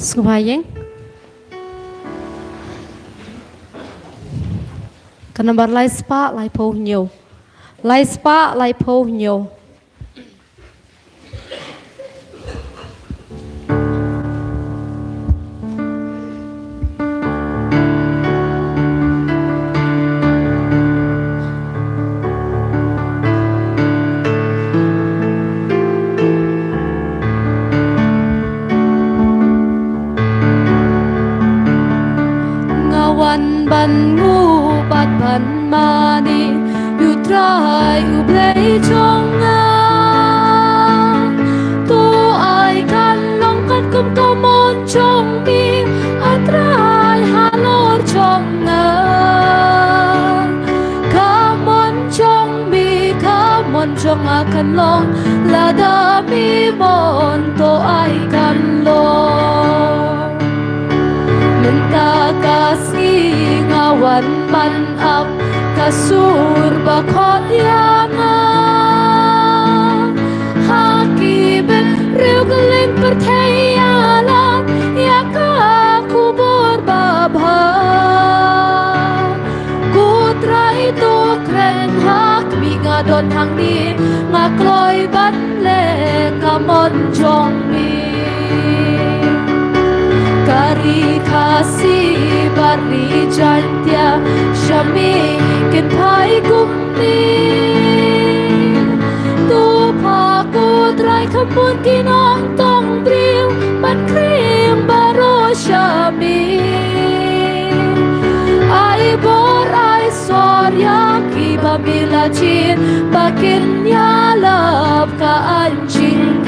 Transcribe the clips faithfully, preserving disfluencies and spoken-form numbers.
Sngewbha ïeng. Ka nambar lai spah laiphew hynñiew. Lai spah laiphew hynñiew. Nga wan ban nguh bad ban mane ïa U Trai U Blei jong nga. To ai kan long katkum ka mon jong me, A Trai, halor jong nga. Ka mon jong me, ka mon jong nga kan long, lada me mon, to ai kan long. Mynta ka sngi nga wan ban ap ka sur ba khot ïa nga ha ki bynriew kylleng pyrthei, ïa lade ïa ka khubor babha. Ko Trai, to kren ha khmih, nga don hangne, nga kloi ban leh ka mon jong me. Ka ri Khasi bad ri Jaiñtia, sha me kin phai kum me. To pha, ko Trai, kham bun ki nongtong briew ban khring baroh sha me. Ai bor ai sor ïa kiba me la jied, ba kin ïalap ka aiñ jingim.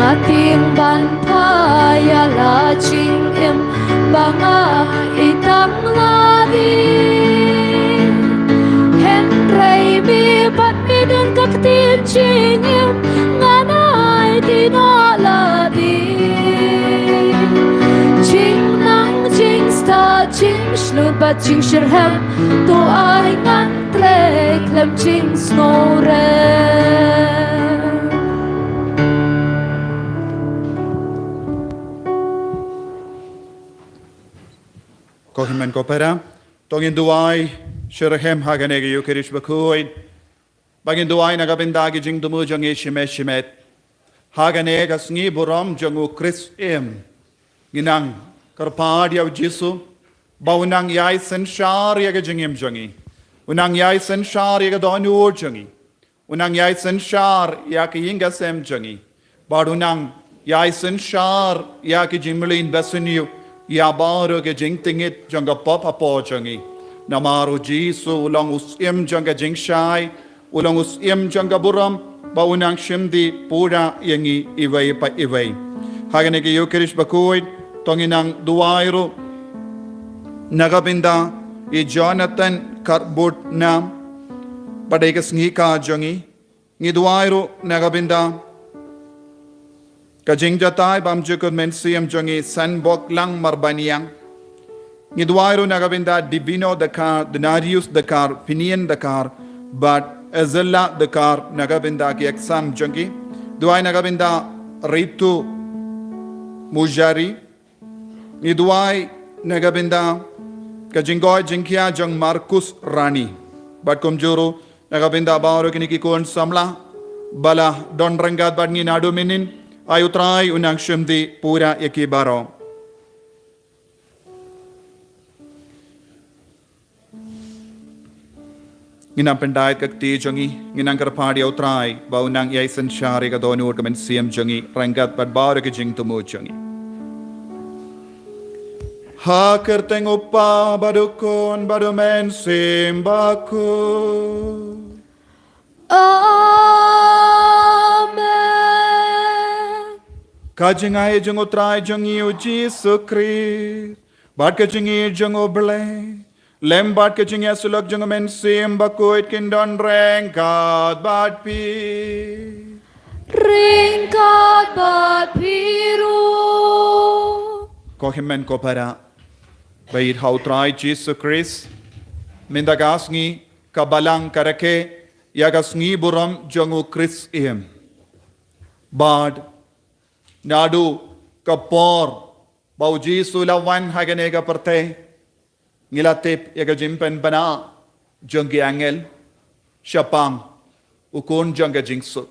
Nga tieng ban phai ïa la jingim ba nga ïeit tang lade. Hynrei me bad me don ka ktien jingim, ngan aiti noh lade. Jingnang, jingstad, jingshlur bad jingshitrhem, to ai ngan trei khlem jingsngewrem. Ko hynmen ko para, to ngin duwai shitrhem ha kane ka Ïukharist bakhuid, ba ngin duwai na ka bynta ki jingthmu jong ngi shimet shimet. Ha kane ka sngi burom jong U Khrist im, ngi nang kyrpad ïa U Jisu ba un nang ïai synshar ïa ka jingim jong ngi, un nang ïai synshar ïa ka dohnud jong ngi, un nang ïai synshar ïa ka ïing ka sem jong ngi, bad un nang ïai synshar ïa ki jingmlien basniew ïa baroh ki jingtngit jong ka pop hapoh jong ngi. Namar U Jisu u long u syiem jong ka jingshai, u long u syiem jong ka burom, ba un nang shim dih pura ïa ngi iwei pa iwei. Ha kane ka Ïukharist bakhuid, to ngin nang duwai ruh na ka bynta i Jonathan Karbutna, ba dei ka sngi ka jong ngi. Ngi duwai ruh na ka bynta ka jingjatai bymjukut mynsiem jong i Sanboklang Marbaniang. Ngi duwai ruh na ka bynta Divino Dakar, Denarius Dakar, Pinian Dakar, bad Azella Dakar na ka bynta ki exam jong ki. Duwai na ka bynta Ritu Mujari. Ngi duwai na ka bynta ka jingkoit jingkhiah jong Markus Rani. Bad kumjuh ruh na ka bynta baroh kine ki khun samla ba la don ryngkat bad ngi naduh mynhynnin, ai U Trai un nang shim dih pura ïa ki baroh. Ngin nang pyndait ka kti jong ngi, ngin nang kyrpad ïa U Trai ba un nang ïai synshar ïa ka dohnud ka mynsiem jong ngi ryngkat bad baroh ki jingthmu jong ngi. Ha ka kyrteng U Kpa bad U Khun bad U Mynsiem Bakhuid. Amen. Ka jingai jong U Trai jong ngi U Jisu Khrist, bad ka jingïeit jong U Blei, lem bad ka jingïasyllok jong U Mynsiem Bakhuid kin don ryngkat bad phi. Ryngkat bad phi ruh. Ko hynmen ko para, ba ïeit ha U Trai Jisu Khrist, mynta ka sngi ka Balang ka rakhe ïa ka sngi burom jong U Khrist im. Bad Naduh ka por ba u Jisu u la wan ha kane ka pyrthei, ngi la tip ïa ka jingpynbna jong ki angel shaphang u khun jong ka jingsuk.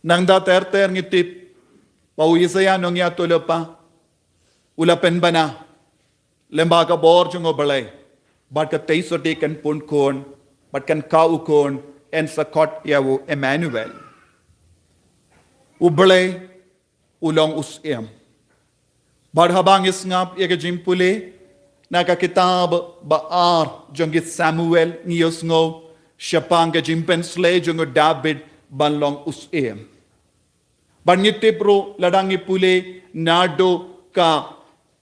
Nangta ter ter ngi tip ba u Isaïah u nongïathuhlypa u la pynbna lyngba ka bor jong U Blei, bad ka tei sotti kan pun khun, bad kan kha u khun, yn sa khot ïa u Emmanuel. U Blei u long u Syiem. Bad haba ngi sngap ïa ka jingpule na ka kitab ba ar jong ki Samuel, ngi ïohsngew shaphang ka jingpynsleh jong u David ban long u Syiem. Bad ngi tip ruh lada ngi pule naduh ka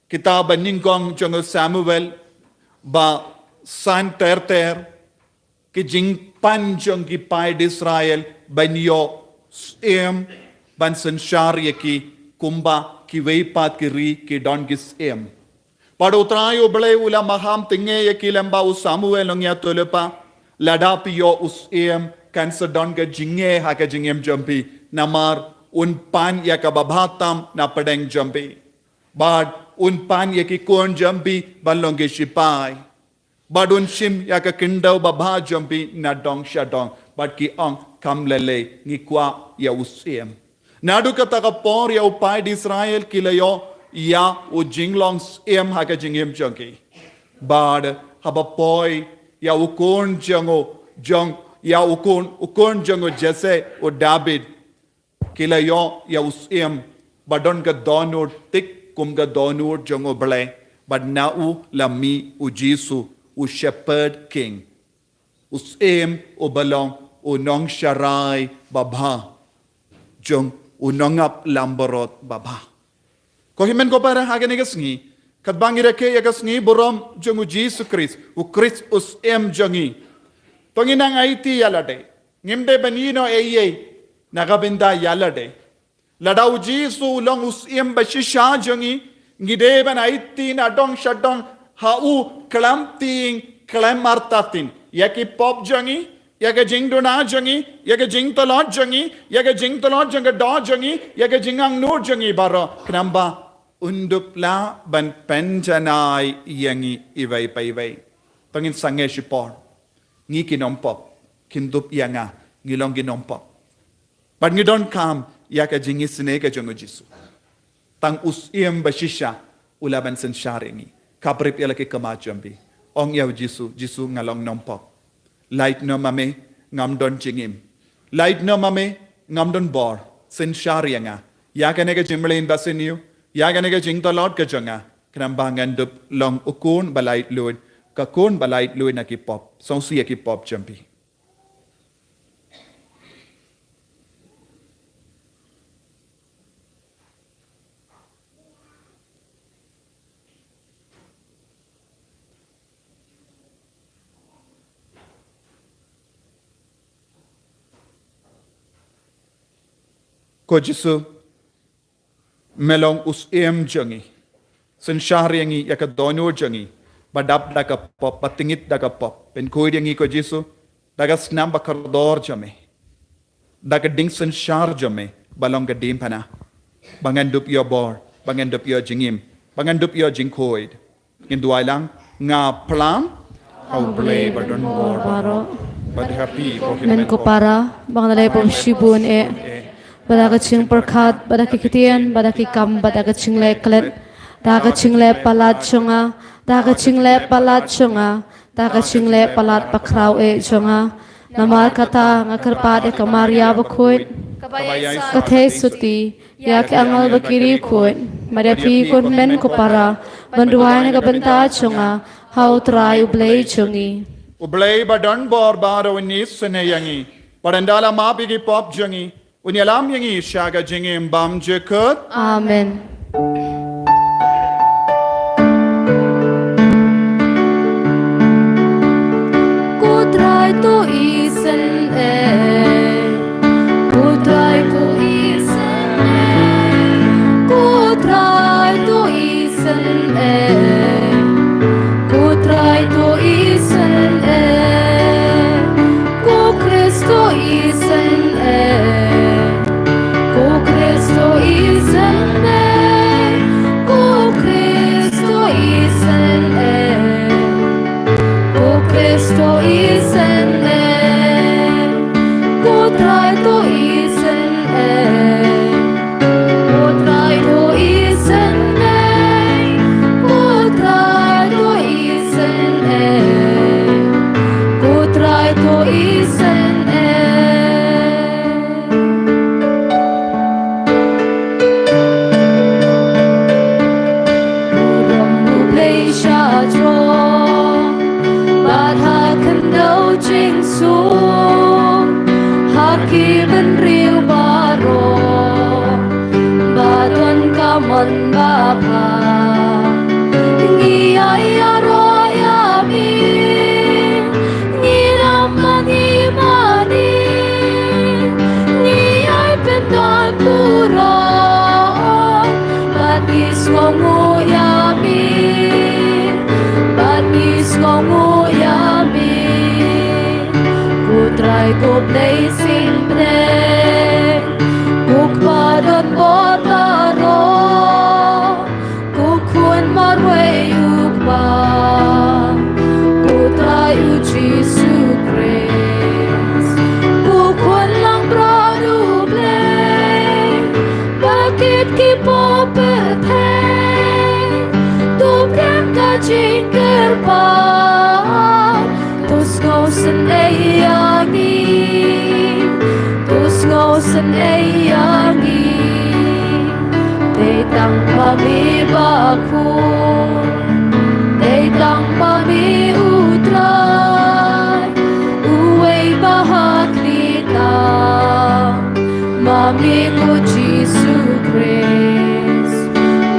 kitab ba nyngkong jong u Samuel, ba san ter ter ki jingpan jong ki paid Israel ban ïoh syiem ban synshar ïa ki, kumba kiwei pat ki ri ki don ki syiem. Bad U Trai U Blei u la maham tyngne ïa ki lyngba u Samuel u nongïathuhlypa, lada phi ïoh u syiem kan sa don ka jingeh ha ka jingim jong phi, namar un pan ïa ka babha tam na pdeng jong phi. Bad un pan ïa ki khun jong phi ban long ki shipai. Bad un shim ïa ka khyndew babha jong phi na dong sha dong. Bad ki ong, kam lei lei, ngi kwah ïa u syiem. Naduh kata ka por ïa u paid Israel ki la ïoh ïa u jinglong syiem ha ka jingim jong ki. Bad haba poi ïa u khun jong u, jong, ïa u khun, u khun jong u Jesse, u David, ki la ïoh ïa u syiem ba don ka dohnud thik kum ka dohnud jong U Blei, bad na u la mih u Jisu, u Shepherd King, u syiem uba long u nongsharai babha jong u nongap langbrot babha. Ko hynmen ko para, ha kane ka sngi, katba ngi rakhe ïa ka sngi burom jong u Jisu Khrist, u Khrist u Syiem jong ngi, to ngin nang aiti ïa lade. Ngim dei ban ïehnoh ei ei na ka bynta ïa lade. Lada u Jisu u long u Syiem ba shisha jong ngi, ngi dei ban aiti na dong sha dong ha u khlem tieng khlem artatien, ïa ki pop jong ngi, ïa ka jingduna jong ngi, ïa ka jingtlot jong ngi, ïa ka jingtlot jong ka doh jong ngi, ïa ka jingangnud jong ngi baroh, khnang ba un dup lah ban pynjanai ïa ngi iwei pa iwei. To ngin sangeh shipor. Ngi ki nongpop, kim dup ïa nga, ngi long ki nongpop. Bad ngi donkam ïa ka jingisynei ka jong u Jisu. Tang u Syiem ba shisha u lah ban synshar ïa ngi. Khapbrip ïa la ki khmat jong phi. Ong ïa u Jisu, Jisu, nga long nongpop. Lait noh ma me, ngam don jingim. Lait noh ma me, ngam don bor. Synshar ïa nga. Ïa kane ka jingmlien basniew, ïa kane ka jingtlot ka jong nga, khnang ba ngan dup long u khun ba laitluid, ka khun ba laitluid na ki pop, sngewsih ïa ki pop jong phi. Ko Jisu, me long u Syiem jong ngi. Synshar ïa ngi ïa ka dohnud jong ngi, ba dap da ka pop, ba tyngit da ka pop. Pynkhuid ïa ngi ko Jisu da ka snam ba kordor jong me, da ka jingsynshar jong me ba long ka diengphna, ba ngan dup ïoh bor, ba ngan dup ïoh jingim, ba ngan dup ïoh jingkhuid. Ngin duwai lang. Nga phlang ha U Blei ba don bor baroh, bad ha phi ko hynmen ko para, ba nga la leh pop shibun eh, ba da ka jingpyrkhat, ba da ki ktien, ba da ki kam, ba da ka jingleh klet, da ka jingleh palat jong nga, da ka jingleh palat jong nga, da ka jingleh palat bakhraw eh jong nga. Namar kata nga kyrpad ïa ka Maria bakhuid, ka thei sotti, ïa ki angel bad ki riewkhuid, bad ïa phi ko hynmen ko para, ban duwai na ka bynta jong nga ha U Trai U Blei jong ngi. U Blei ba don bor baroh un isynei ïa ngi, bad ynda la map ïa ki pop jong ngi, un ïalam ïa ngi sha ka jingim bymjukut. Amen. Ko Trai to isynei. Ko Trai to isynei. Ko Trai to isynei. Ko Trai to isynei. Ko Khrist to isynei. Ko Khrist to isynei. Ing suk ha ki bynriew baroh ba don ka mon ba bha. Ngi ai ïaroh ïa mi, ngi lam ma ngi mane, ngi ai pyndap burom bad ngi sngewnguh ïa mi, bad ngi sngewnguh ïa mi. Ko Trai ko Blei sing bneng, ko Kpa donbor baroh, ko Khun marwei u Kpa, ko Trai u Jisu Khrist, ko Khun langbrot u Blei, ba kit ki poh pyrthei to pdiang ka jingkyrpad. To sngewsynei ïa ngi, to sngewsynei ïa ngi. Dei tang ma mi ba khuid, dei tang ma mi u Trai, uwei ba ha khlieh tam, ma mi ko Jisu Khrist,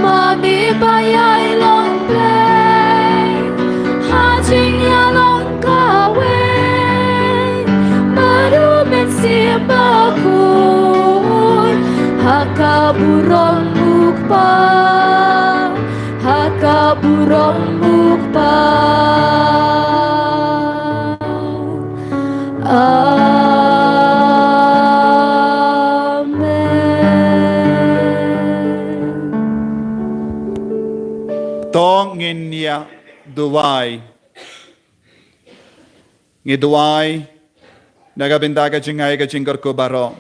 ma mi ba ïai long Blei ha jingïalong kawei bad u Mynsiem Bakhuid, ha ka burom u Kpa, ha ka burom u Kpa. Amen. To ngin ïa duwai. Ngi duwai na ka bynta ka jingai ka jingkyrkhu baroh.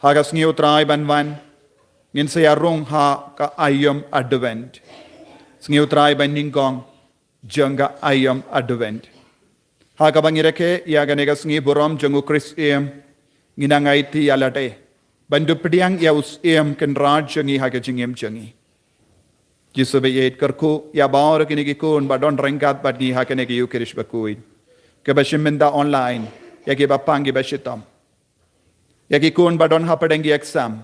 Ha ka sngi u Trai ban wan, ngin sa ïa rung ha ka aïom Advent. Sngi u Trai ban nyngkong jong ka aïom Advent. Ha kaba ngi rakhe ïa kane ka sngi burom jong u Khrist Syiem, ngin nang aiti ïa lade ban dup pdiang ïa u Syiem Kynrad jong ngi ha ka jingim jong ngi. Jisu ba ïeit, kyrkhu ïa baroh kine ki khun ba don ryngkat bad ngi ha kane ka Ïukharist bakhuid, kiba shim bynta online, ïa kiba pang kiba shitom, ïa ki khun ba don hapdeng ki exam,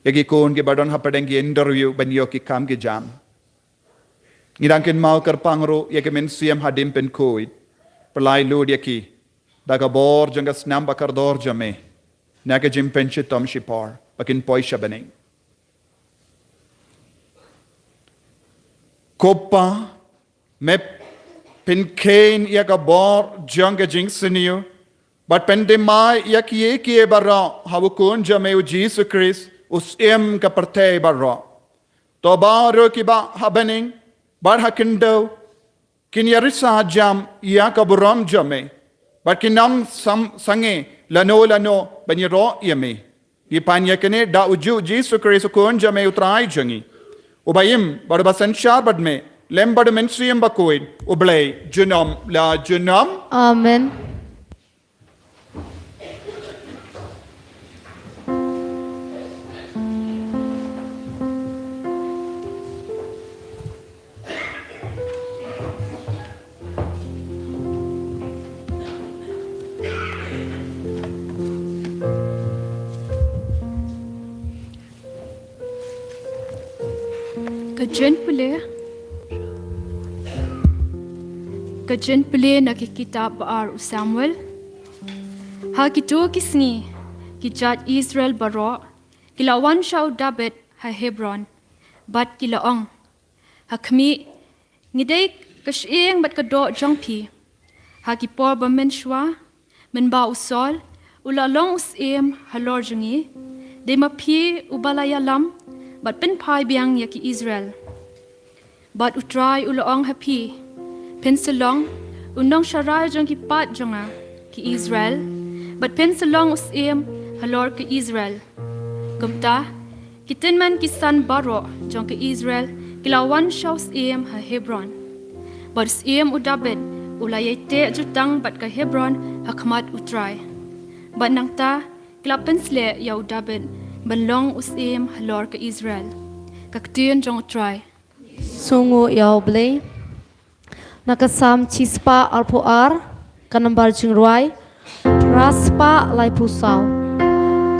ïa ki khun kiba don hapdeng ki interview ban ïoh ki kam ki jam. Ngi dang kynmaw kyrpang ruh ïa ki mynsiem hadien pynkhuid. Pynlait lut ïa ki da ka bor jong ka snam ba kordor jong me na ka jingpynshitom shipor ba kin poi sha bneng. Ko Pa, me pynkheiñ ïa ka bor jong ka jingsniew bad pynthymmai ïa kiei kiei baroh ha u Khun jong me u Jisu Khrist, u Syiem ka pyrthei baroh. To baroh kiba ha bneng bad ha khyndew kin ïa risa jam ïa ka burom jong me bad kin ym sam sangeh lano lano ban ïaroh ïa me. Ngi pan ïa kane da u juh Jisu Khrist u Khun jong me u Trai jong ngi, uba im bad uba synshar bad me lem bad u Mynsiem Bakhuid, U Blei junom la junom. Amen. Ka jingpule, ka jingpule na ki kitab ba ar u Samuel. Ha kito ki sngi, ki jait Israel baroh ki la wan sha u David ha Hebron, bad ki la ong, ha khmih, ngi dei ka shyieng bad ka doh jong phi. Ha ki por ba mynshuwa, mynba u Saul u la long u syiem halor jong ngi, dei ma phi uba la ïalam bad pynphai biang ïa ki Israel. Bad u Trai u la ong ha phi, phin sa long u nongsharai jong ki paid jong nga ki Israel, bad phin sa long u syiem halor ki Israel. Kumta, ki tymmen ki san baroh jong ka Israel ki la wan sha u syiem ha Hebron. Bad u syiem u David u la ïai teh jutang bad ka Hebron ha khmat u Trai. Bad nangta ki la pynsleh ïa u David ban long u syiem halor ka Israel. Ka ktien jong u Trai. Sngewnguh ïa u Blei. Na ka Salm chispah arphew ar, ka nambar jingrwai phra spah laiphew saw.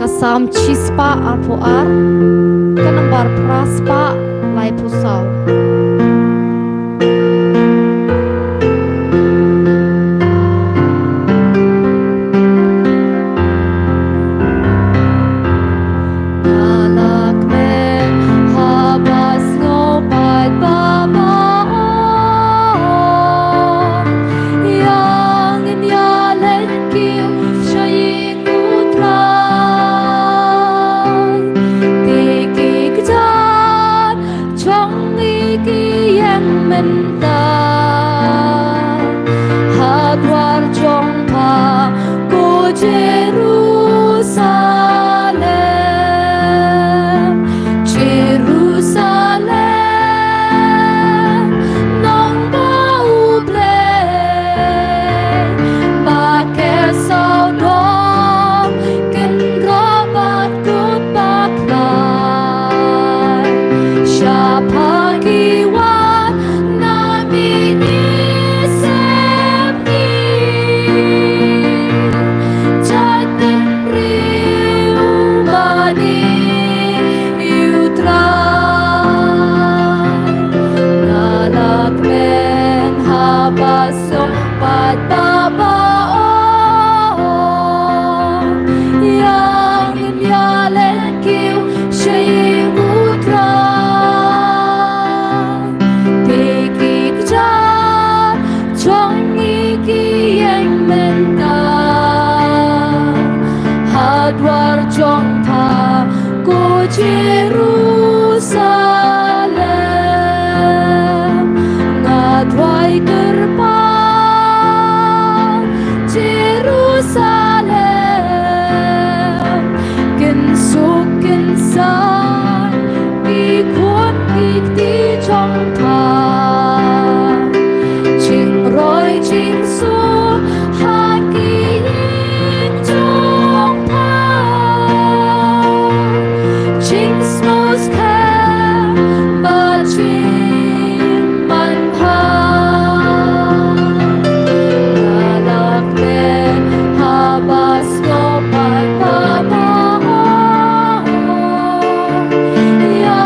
Ka Salm chispah arphew ar, ka nambar phra spah laiphew saw. Nga la kmen ha ba sngewbha ba ba ong, ïa ngin ïaleit kiew sha ïing U Trai. Te ki kjat jong ngi ki ïeng mynta ha dwar jong pha, ko Jerusalem. Jerusalem, nongbah U Blei, ba ki sawdong kynrad bad kut bad lai. Shaphang ki wan na mihngi sepngi, jait bynriew mane ïa U Trai. Nga la kmen ha ba sngewbha ba ba ong, ïa ngin ïaleit kiew sha ïing U Trai. Te ki kjat jong ngi ki ïeng mynta ha dwar jong pha, ko Jerusalem. Nga duwai kyrpad, Jerusalem, kynsuk kynsai ki khun ki kti jong pha. Jingroi jingsuk ha ki ïing jong pha, jingsngewskhem bad jingmanbha. Nga la kmen ha ba sngewbha ba ba ong, ïa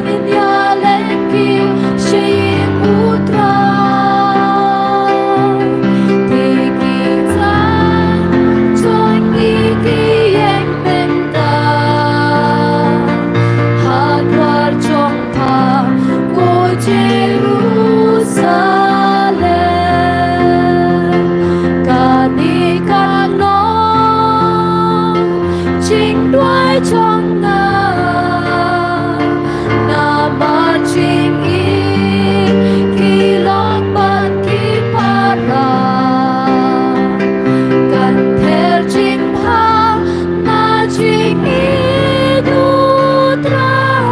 ngin ïaleit kiew sha ïing U Trai. Te ki kjat jong ngi ki ïeng mynta ha dwar jong pha, ko Jerusalem. Kane ka long jingduwai jong nga, namar jingim ki lok bad ki para kan pher jingbha na jingïeit U Trai.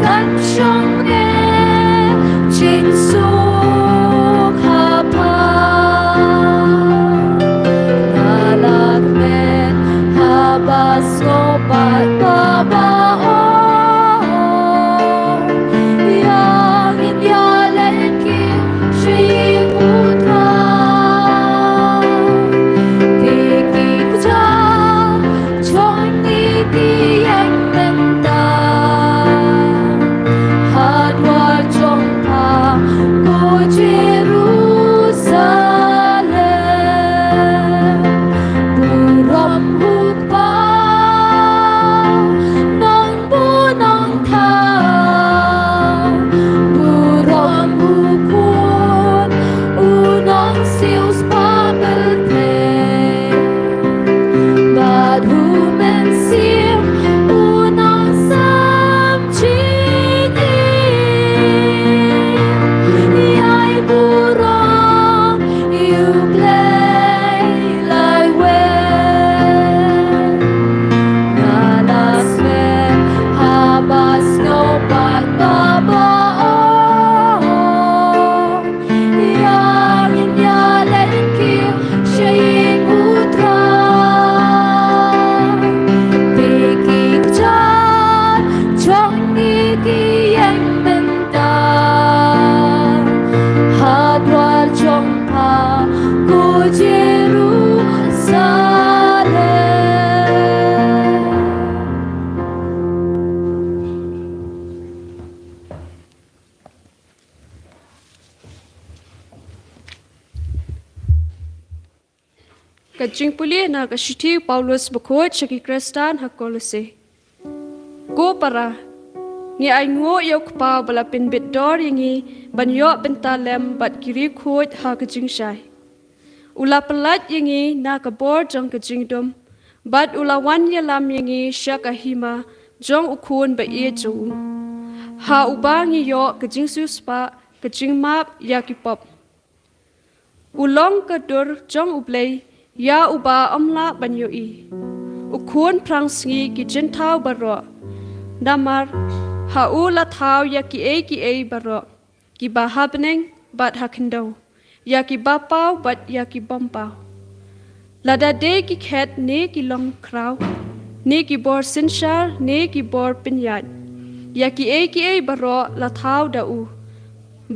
Kan shong ne jingsuk ha pha. Nga la kmen ha ba Ka jingpule na ka shithi u Paulus bakhuid sha ki Khristan ha Kolose. Ko para, ngi ainguh ïa u Kpa ba la pynbit dor ïa ngi ban ïoh bynta lem bad ki riewkhuid ha ka jingshai. U la pyllait ïa ngi na ka bor jong ka jingdum, bad u la wan ïalam ïa ngi sha ka hima jong u Khun ba ïeit jong u, ha uba ngi ïoh ka jingsiewspah, ka jingmap ïa ki pop. U long ka dur jong U Blei ïa uba ym lah ban ïohi, u Khun phrangsngi ki jynthaw baroh. Namar ha u la thaw ïa kiei kiei baroh, kiba ha bneng bad ha khyndew, ïa kiba paw bad ïa ki bym paw. Lada dei ki khet ne ki longkhraw, ne ki bor synshar ne ki bor pynïaid, ïa kiei kiei baroh la thaw da u.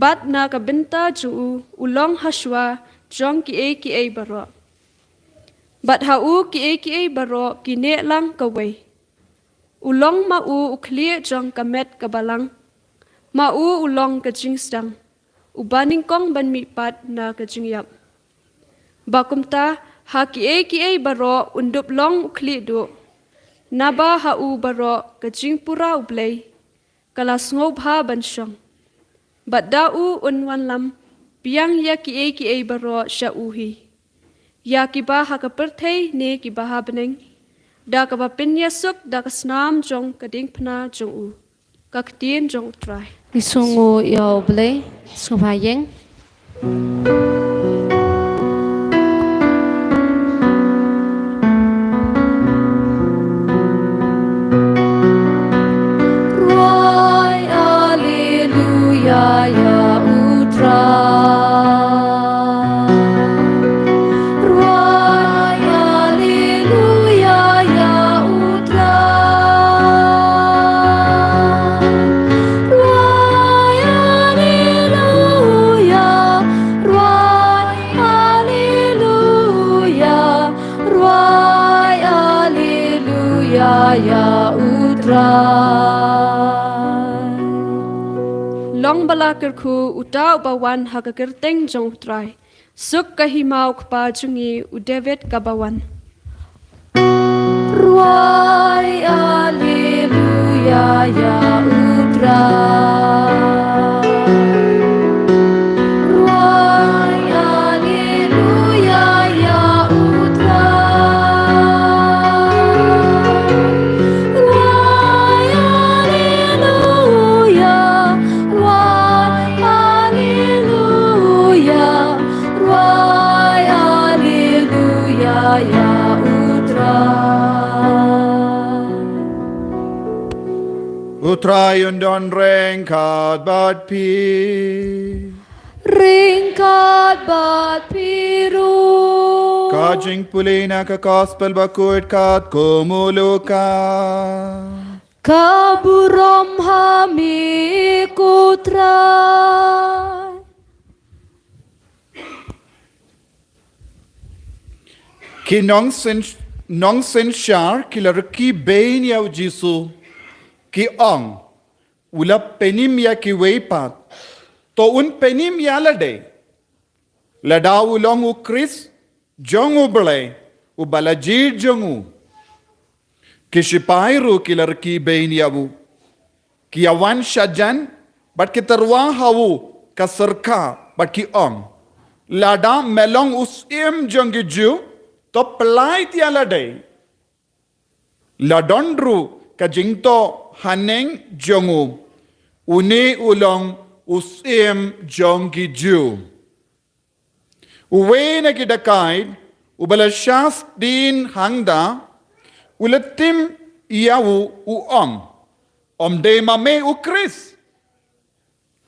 Bad na ka bynta jong u, u long hashwa jong kiei kiei baroh. Bad ha u kiei kiei baroh ki neh lang kawei. U long ma u u khlieh jong ka met ka balang. Ma u u long ka jingsdang, uba nyngkong ban mihpat na ka jingïap. Ba kumta, ha kiei kiei baroh un dup long u khlieh duh. Naba ha u baroh ka jingpura U Blei ka la sngewbha ban shong. Bad da u un wanlam biang ïa kiei kiei baroh sha u hi, ïa kiba ha ka pyrthei ne kiba ha bneng, da kaba pynïasuk da ka snam jong ka diengphna jong u. Ka ktien jong U Trai. Ngi sngewnguh ïa U Blei, sngewbha ïeng. Rwai aleluia ïa U Trai. Rwai aleluia ïa U Trai. Rwai aleluia, rwai aleluia, rwai aleluia ïa U Trai. Long ba la kyrkhu uta uba wan ha ka kyrteng jong U Trai. Suk ka hima u kpa jong ngi u David kaba wan. Rwai aleluia ïa U Trai. Rwai aleluia ïa U Trai. Rwai aleluia. Rwai aleluia. Rwai aleluia ïa U Trai. U Trai un don ryngkat bad phi. Ryngkat bad phi ruh. Ka jingpule na ka Gospel bakhuid katkum u Luka. Ka burom ha me ko Trai. Ki nongsyn-, nongsynshar ki la rkhie bein ïa u Jisu, ki ong, u la pynim ïa kiwei pat, to un pynim ïa lade, lada u long u Khrist jong U Blei, uba la jied jong u. Ki shipai ruh ki la rkhie bein ïa u. Ki ïawan shajan bad ki tyrwa ha u ka syrkha bad ki ong, lada me long u Syiem jong ki Jiw, to pyllait ïa lade. La don ruh ka jingthoh haneng jong u, une u long u Syiem jong ki Jiw. Uwei na ki dakaid, uba la shah sdien hangta, u la tim ïa u, u ong, ym dei ma me u Khrist?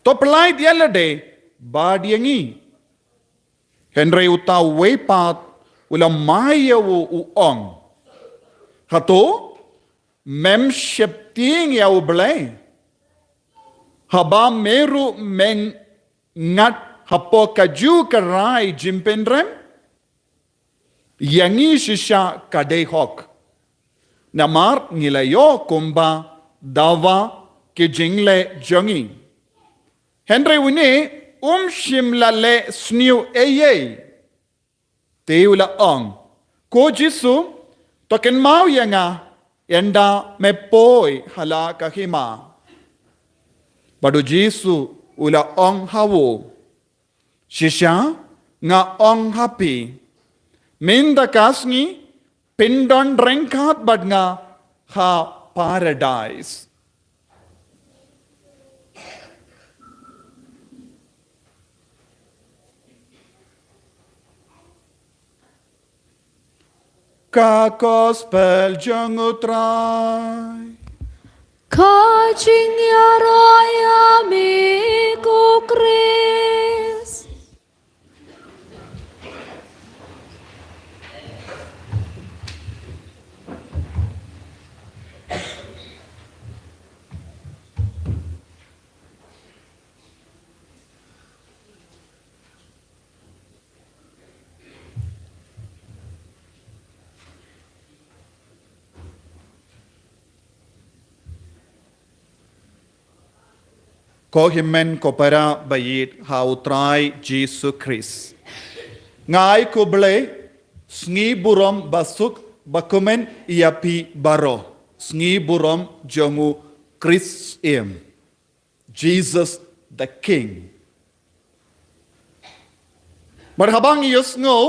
To pyllait ïa lade bad ïa ngi. Hynrei uta uwei pat u la mai ïa u, u ong, hato mem sheptieng ïa U Blei, haba me ruh me ngat hapoh kajuh ka rai jingpynrem? Ïa ngi shisha ka dei hok, namar ngi la ïoh kumba dawa ki jingleh jong ngi. Hynrei une um shym la leh sniew ei ei. Te u la ong, Ko Jisu, to kynmaw ïa nga, ynda me poi ha la ka hima. Bad u Jisu u la ong ha u, shisha nga ong ha phi, mynta ka sngi phin don ryngkat bad nga ha Paradais. Ka Gospel jong u Trai. Ka jingïaroh ïa me ko Khrist. Ko hynmen ko para ba ïeit ha u Trai Jisu Khrist. Nga ai khublei, sngi burom ba suk ba kmen ïa phi baroh. Sngi burom jong u Khrist im. Jesus the King. Bad haba ngi ïohsngew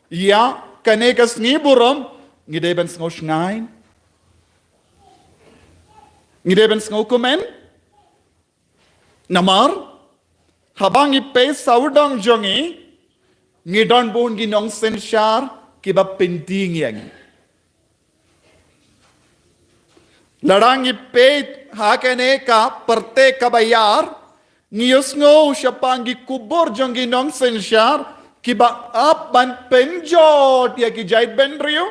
ïa kane ka sngi burom, ngi dei ban sngew shngaiñ. Ngi dei ban sngew kmen. Namar haba ngi peit sawdong jong ngi, ngi don bun ki nongsynshar kiba pynthing ïa ngi. Lada ngi peit ha kane ka pyrthei kaba ïar, ngi ïohsngew shaphang ki khubor jong ki nongsynshar kiba ap ban pynjot ïa ki jaitbynriew.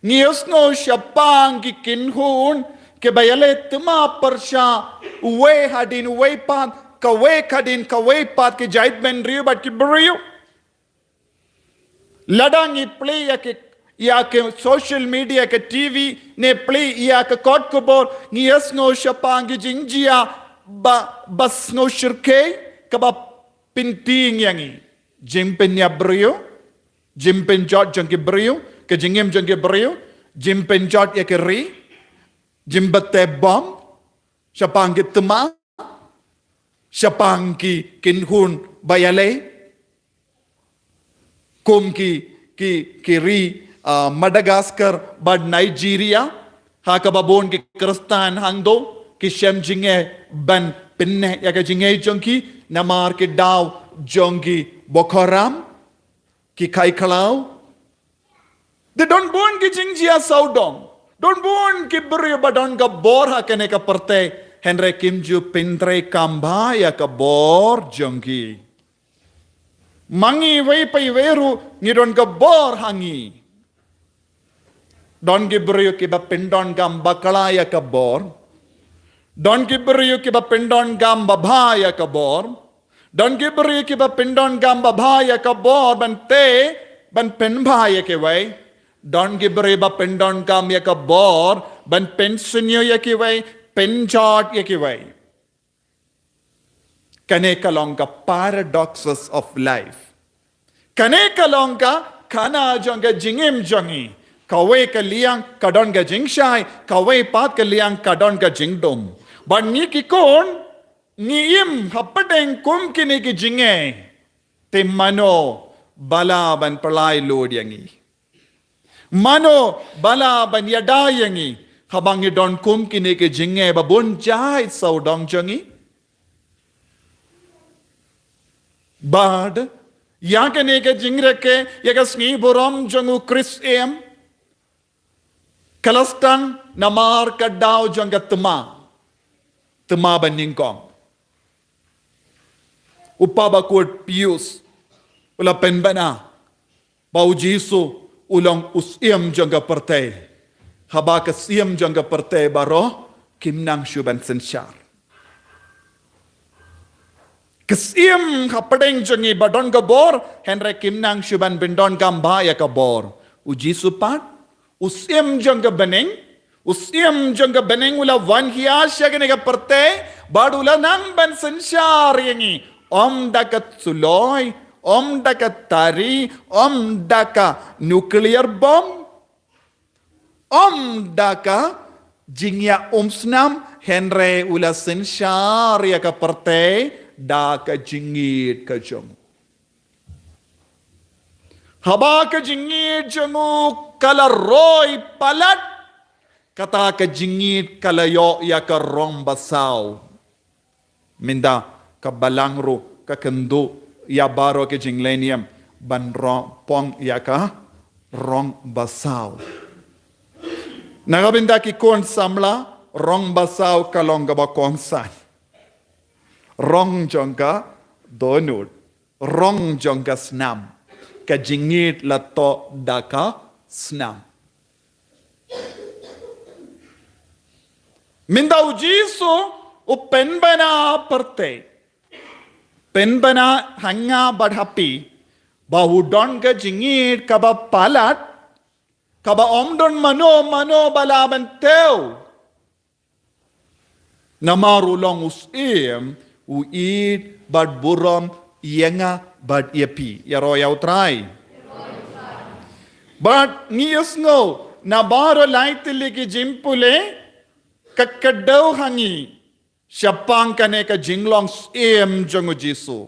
Ngi ïohsngew shaphang ki kynhun kiba ïaleh thma pyrshah, uwei hadien uwei pat, kawei hadien kawei pat, ki jaitbynriew bad ki briew. Lada ngi plie ïa ki, ïa ki social media, ki T V, ne plie ïa ki kot khubor, ngi ïohsngew shaphang ki jingjia ba, ba sngewshyrkhei kaba pynthing ïa ngi. Jingpynïap briew, jingpynjot jong ki briew, ki jingim jong ki briew, jingpynjot ïa ki ri, jingbatai bom shaphang ki thma, shaphang ki kynhun ba ïaleh. Kum ki, ki, ki ri, ah, Madagascar bad Nigeria, ha kaba bun ki Khristan hangto ki shem jingeh ban pynneh ïa ka jingeh jong ki namar ki daw jong ki Boko Haram, ki khaikhlaw. Te don bun ki jingjia sawdong. Don bun ki briew ba don ka bor ha kane ka pyrthei, hynrei kim ju pyntreikam bha ïa ka bor jong ki. Ma ngi iwei pa iwei ruh ngi don ka bor ha ngi. Don ki briew kiba pyndonkam bakla ïa ka bor. Don ki briew kiba pyndonkam babha ïa ka bor. Don ki briew kiba pyndonkam babha ïa ka bor ban tei, ban pynbha ïa kiwei. Don ki briew ba pyndonkam ïa ka bor ban pynsniew ïa kiwei, pynjot ïa kiwei. Kane ka long ka paradoxes of life. Kane ka long ka khana jong ka jingim jong ngi. Kawei ka liang ka don ka jingshai, kawei pat ka liang ka don ka jingdum. Bad ngi ki khun, ngi im hapdeng kum kine ki jingeh. Te mano ba lah ban pynlait lut ïa ngi? Mano ba lah ban ïada ïa ngi haba ngi don kum kine ki jingeh ba bun jait sawdong jong ngi? Bad ïa kane ka jingrakhe ïa ka sngi burom jong u Khrist im, ka la sdang namar ka daw jong ka thma, thma ba nyngkong. U Papa Bakhuid Pius u la pynbna ba u Jisu u long u Syiem jong ka pyrthei. Haba ka Syiem jong ka pyrthei baroh kim nang shuh ban synshar. Ka Syiem hapdeng jong ngi ba don ka bor, hynrei kim nang shuh ban pyndonkam bha ïa ka bor. U Jisu pat, u Syiem jong ka bneng, u Syiem jong ka bneng u la wan hiar sha kane ka pyrthei, bad u la nang ban synshar ïa ngi, ym da ka suloi, Ym da ka tari, ym da ka nuclear bomb, ym da ka jingïaumsnam, hynrei u la synshar ïa ka pyrthei da ka jingïeit ka jong u. Haba ka jingïeit jong u ka la roi palat, kata ka jingïeit ka la ïoh ïa ka rong basaw. Mynta ka Balang ruh ka kynduh ïa baroh ki jingleh niam ban rong, pong ïa ka rong basaw. Na ka bynta ki khun samla, rong basaw ka long kaba kongsan. Rong jong ka dohnud, rong jong ka snam. Ka jingïeit la thoh da ka snam. Mynta u Jisu u pynbna pyrthei, pynbna ha nga bad ha phi, ba u don ka jingïeit kaba palat, kaba ym don mano mano ba lah ban thew. Namar u long u Syiem, u ïeit bad burom ïa nga bad ïa phi. Ïaroh ïa U Trai. Bad ngi ïohsngew na baroh lai tylli ki jingpule, ka kdew ha ngi shaphang kane ka jinglong Syiem jong u Jisu.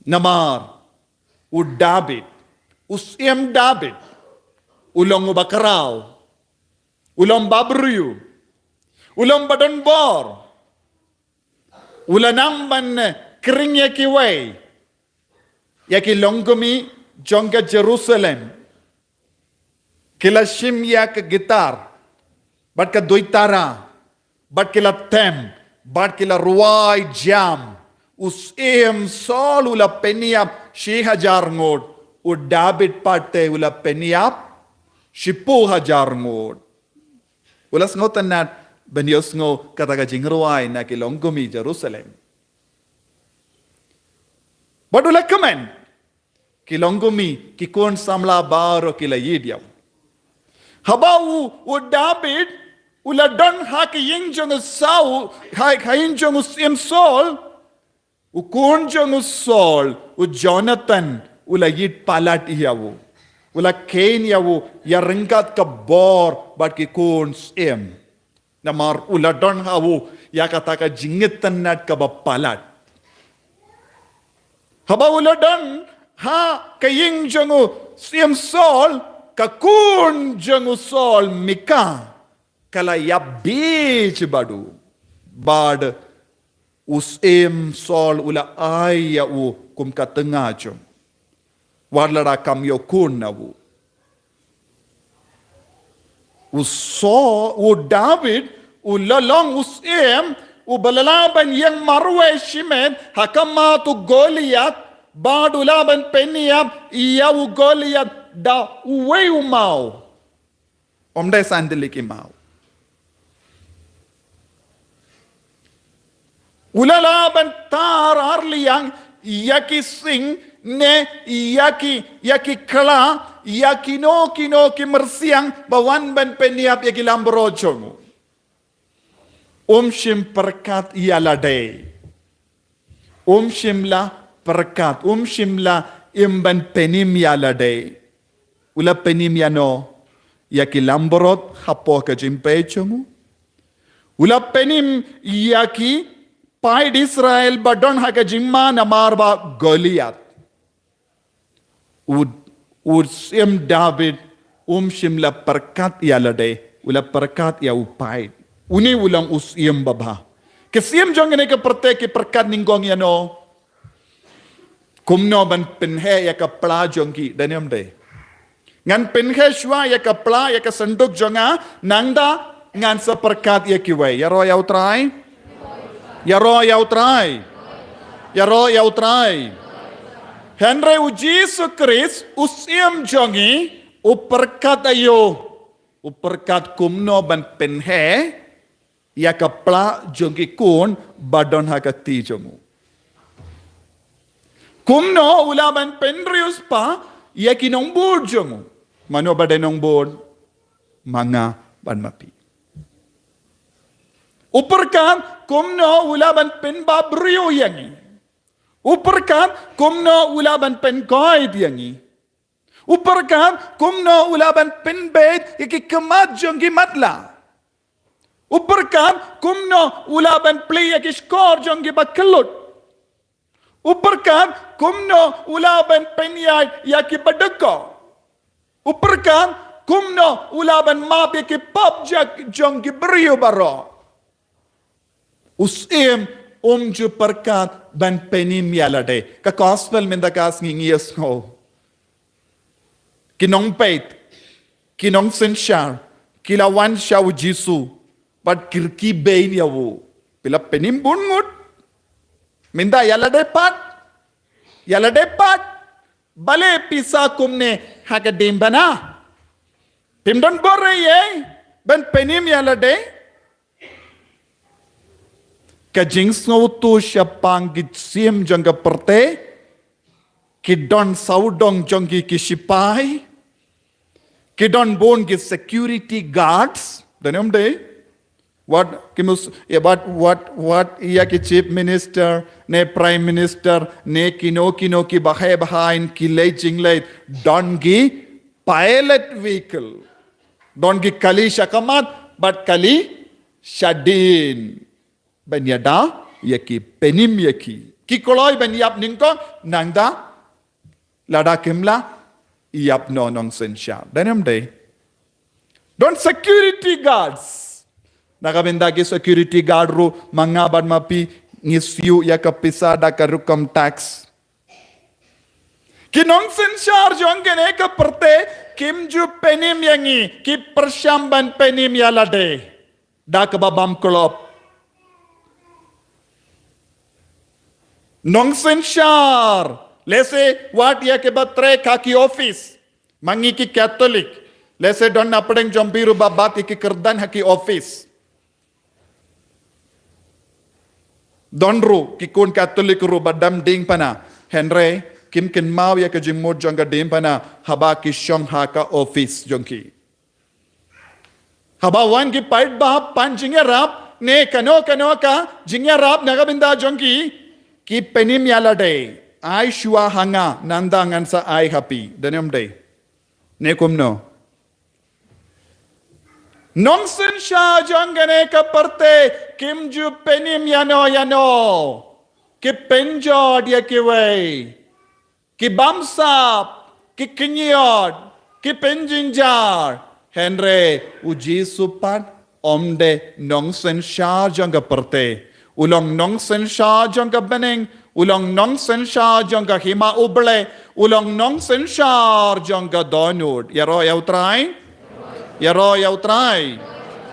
Namar u David, u Syiem David, u long uba khraw, u long uba briew, u long uba don bor, u la nang ban khring ïa kiwei, ïa ki longkmie jong ka Jerusalem. Ki la shim ïa ka gitar bad ka duitara, bad ki la them, bad ki la rwai jam. U Syiem Saul u la pynïap shi hajar ngut, u David pat te u la pynïap shiphew hajar ngut. U la sngewtynnat ban ïohsngew kata ka jingrwai na ki longkmie Jerusalem. Bad u la kmen, ki longkmie, ki khun samla baroh ki la ïeit ïa u. Haba u, u David u la don ha ka ïing jong u Saul, ha, ha ïing jong u Syiem Saul, u khun jong u Saul, u Jonathan, u la ïeit palat ïa u. U la kheiñ ïa u ïa ryngkat ka bor bad ki khun syiem. Namar u la don ha u ïa kata ka jingitynnad kaba palat. Haba u la don ha ka ïing jong u Syiem Saul, ka khun jong u Saul Mikal ka la ïap beit bad u. Bad u Syiem Saul u la ai ïa u kum ka tnga jong u. Wat la da kam ïoh khun na u. U Saul, u David, u la long u syiem uba la lah ban ïeng marwei shimet ha khmat u Goliath, bad u lah ban pynïap ïa u Goliath da uwei u maw. Ym dei san tylli ki maw. U la lah ban tar ar liang ïa ki sing ne ïa ki, ïa ki kla, ïa kino kino ki myrsiang ba wan ban pynïap ïa ki langbrot jong u. Um shym pyrkhat ïa lade. Um shym la pyrkhat, um shym la im ban pynim ïa lade. U la pynim ïano? Ïa ki langbrot hapoh ka jingpeit jong u. U la pynim ïa ki paid Israel ba don ha ka jingma namar ba Goliath. U, u Syiem David um shym la pyrkhat ïa lade, u la pyrkhat ïa u paid. Une u long u syiem babha. Ki syiem jong kane ka pyrthei ki pyrkhat nyngkong ïano? Kumno ban pynheh ïa ka pla jong ki, dei ne ym dei? Ngan pynheh shuwa ïa ka pla, ïa ka synduk jong nga, nangta ngan sa pyrkhat ïa kiwei. Ïaroh ïa U Trai. Ïaroh ïa U Trai. Ïaroh ïa U Trai. Hynrei u Jisu Khrist, u Syiem jong ngi, u pyrkhat aïu? U pyrkhat kumno ban pynheh ïa ka pla jong ki khun ba don ha ka kti jong u. Kumno u lah ban pynriewspah ïa ki nongbud jong u? Mano ba dei nongbud? Ma nga bad ma phi. U pyrkhat kumno u lah ban pynbapli briew ïa ngi. U pyrkhat kumno u lah ban pynkoit ïa ngi. U pyrkhat kumno u lah ban pynbeit ïa ki khmat jong ki matlah. U pyrkhat kumno u lah ban plie ïa ki shkor jong ki bakhlud. U pyrkhat kumno u lah ban pynïaid ïa ki baduk. U pyrkhat kumno u lah ban map ïa ki pap jong ki briew baroh. U Syiem um ju pyrkhat ban pynim ïa lade. Ka gospel mynta ka sngi ngi ïohsngew, ki nongpeit, ki nongsynshar, ki la wan sha u Jisu bad ki rkhie beiñ ïa u. Phi la pynim bun ngut. Mynta ïa lade pat, ïa lade pat. Balei pisa kumne ha ka diengphna? Phim don bor ei ei ban pynim ïa lade? Ka jingsngewthuh shaphang ki syiem jong ka pyrthei, ki don sawdong jong ki ki shipai, ki don bun ki security guards, don ym dei? Wat ki mus, ïa, wat, wat, wat, ïa ki chief minister, ne prime minister, ne kino kino ki bahai bahai ki leit jingleit, don ki pilot vehicle. Don ki kali shakhmat bad kali shadien. Ban ïada ïa ki, pynim ïa ki. Ki kloi ban ïap nyngkong, nangta lada kim lah ïap noh nongsynshar. Don ym dei? Don security guards. Na ka bynta ki security guard ruh, ma nga bad ma phi ngi siew ïa ka pisa da ka rukom tax. Ki nongsynshar jong kane ka pyrthei kim ju pynim ïa ngi, ki pyrshang ban pynim ïa lade da kaba bam klop. Nongsynshar, lehse wat ïa kiba trei ha ki office. Ma ngi ki Katholik, lehse don na pdeng jong phi ruh ba bat ïa ki kyrdan ha ki office. Don ruh ki khun Katholik ruh ba dam diengphna, hynrei kim kynmaw ïa ka jingmut jong ka diengphna haba ki shong ha ka office jong ki. Haba wan ki paidbah pan jingïarap, ne kano kano ka jingïarap na ka bynta jong ki, ki pynim ïa lade. Ai shuwa ha nga, nangta ngan sa ai ha phi. Don ym dei? Ne kumno? Nongsynshar jong kane ka pyrthei kim ju pynim ïano ïano. Ki pynjot ïa kiwei. Ki bamsap, ki kynñiot, ki pynjynjar. Hynrei u Jisu pat um dei nongsynshar jong ka pyrthei. U long nongsynshar jong ka bneng, u long nongsynshar jong ka hima U Blei, u long nongsynshar jong ka dohnud. Ïaroh ïa U Trai? Ïaroh ïa U Trai.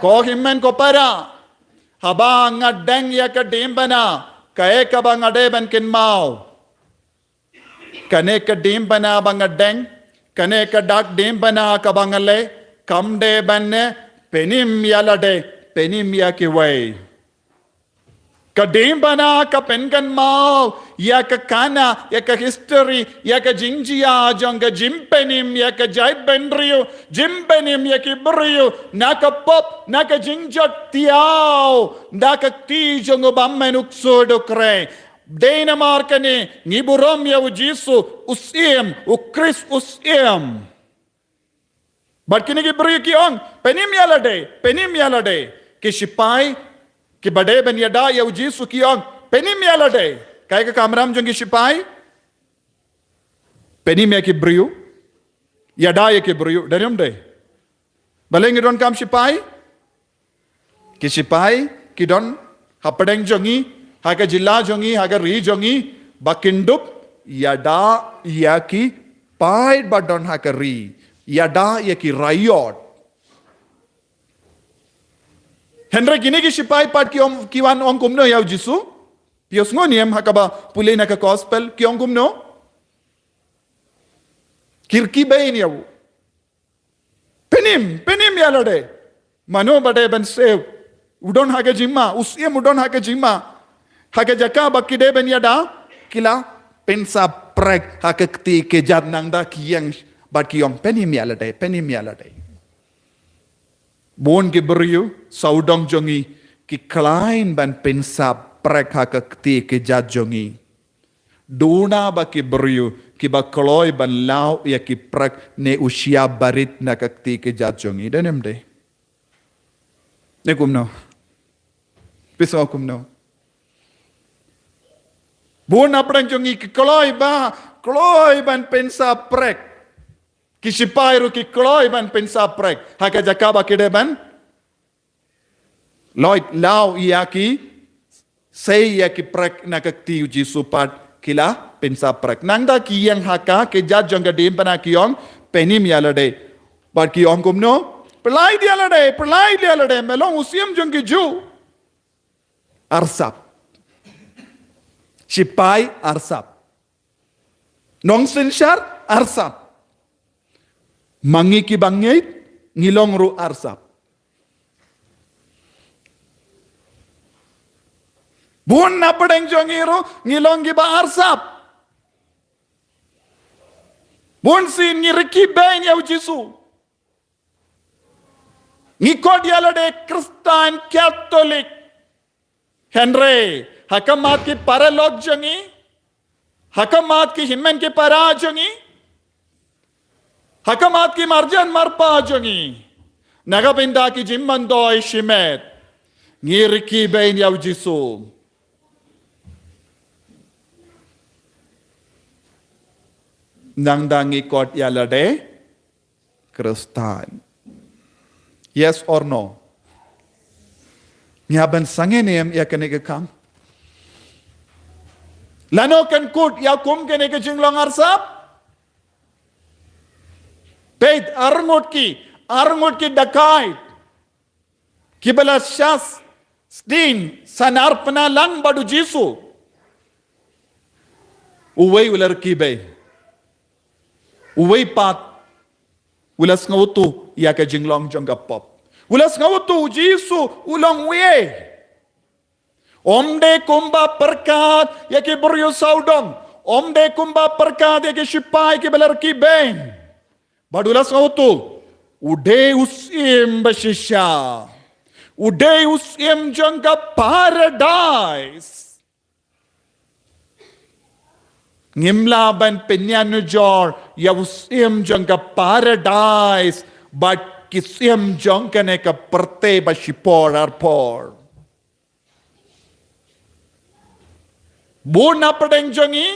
Ko hynmen ko para, haba nga deng ïa ka diengphna, kaei kaba nga dei ban kynmaw? Kane ka diengphna ba nga deng, kane ka dak diengphna kaba nga leh, kam dei ban pynim ïa lade, pynim ïa kiwei. Ka diengphna ka pynkynmaw ïa ka khana, ïa ka history, ïa ka jingjia jong ka jingpynim ïa ka jaitbynriew, jingpynim ïa ki briew na ka pop, na ka jingjot thiaw, da ka kti jong u bymman u ksuid u khrei. Dei namar kane ngi burom ïa u Jisu, u Syiem, u Khrist u Syiem. Bad kine ki briew ki ong, pynim ïa lade, pynim ïa lade. Ki shipai kiba dei ban ïada ïa u Jisu ki ong, pynim ïa lade. Kaei ka kamram jong ki shipai? Pynim ïa ki briew, ïada ïa ki briew, don ym dei? Balei ngi donkam shipai? Ki shipai ki don hapdeng jong ngi, ha ka jylla jong ngi, ha ka ri jong ngi, ba kin dup ïada ïa ki paid ba don ha ka ri, ïada ïa ki raiot. Hynrei kine ki shipai pat ki ong, ki wan ong kumno ïa u Jisu? Phi ïohsngew ne em ha kaba pule na ka gospel, ki ong kumno? Ki rkhie beiñ ïa u. Pynim, pynim ïa lade. Mano ba dei ban siew? U don ha ka jingma, u Syiem u don ha ka jingma. Ha ka jaka ba ki dei ban ïada, ki la pynsap prek ha ka kti kjat, nangta ki ïeng bad ki ong, pynim ïa lade, pynim ïa lade. Bun ki briew sawdong jong ngi ki khlaiñ ban pynsap prek ha ka kti kjat jong ngi. Duna ba ki briew kiba kloi ban law ïa ki prek ne u shyiap barit na ka kti ki jait jong ngi, dei ne em dei? Ne kumno? Phi sngew kumno? Bun na pdeng jong ngi ki kloi ba, kloi ban pynsah prek. Ki shipai ruh ki kloi ban pynsah prek ha ka jaka ba ki dei ban loi, law ïa ki, sei ïa ki prek na ka kti u Jisu pat ki la pynsah prek. Nangta ki ïeng ha ka, ki jait jong ka diengphna ki ong, "Pynim ïa lade." Bad ki ong kumno? "Pyllait ïa lade, pyllait ïa lade, me long u Syiem jong ki Jiw." Arsap. Shipai arsap. Nongsynshar arsap. Ma ngi kiba ngeit, ngi long ruh arsap. Bun na pdeng jong ngi ruh ngi long kiba arsap. Bun sien ngi rkhie beiñ ïa u Jisu. Ngi khot ïa lade Khristan Katholik. Hynrei ha khmat ki paralok jong ngi, ha khmat ki hynmen ki para jong ngi, ha khmat ki marjan marpa jong ngi, na ka bynta ki jingmyntoi shimet, ngi rkhie beiñ ïa u Jisu. Nangta ngi khot ïa lade Khristan. Yes or no? Ngi hap ban sangeh ne em ïa kane ka kam? Lano kan kut ïa kum kane ka jinglong arsap? Peit, arngut ki, arngut ki dakaid kiba la shah sdien, sanar pynlang bad u Jisu. Uwei u la rkhie beiñ. Uwei pat u la sngewthuh ïa ka jinglong jong ka pop. U la sngewthuh u Jisu u long uei. Ym dei kumba pyrkhat ïa ki briew sawdong. Ym dei kumba pyrkhat ïa ki shipai kiba la rkhie beiñ. Bad u la sngewthuh u dei u Syiem ba shisha. U dei u Syiem jong ka Paradais. Ngim lah ban pynïanujor ïa u Syiem jong ka Paradais bad ki syiem jong kane ka pyrthei ba shipor ar por. Bun na pdeng jong ngi,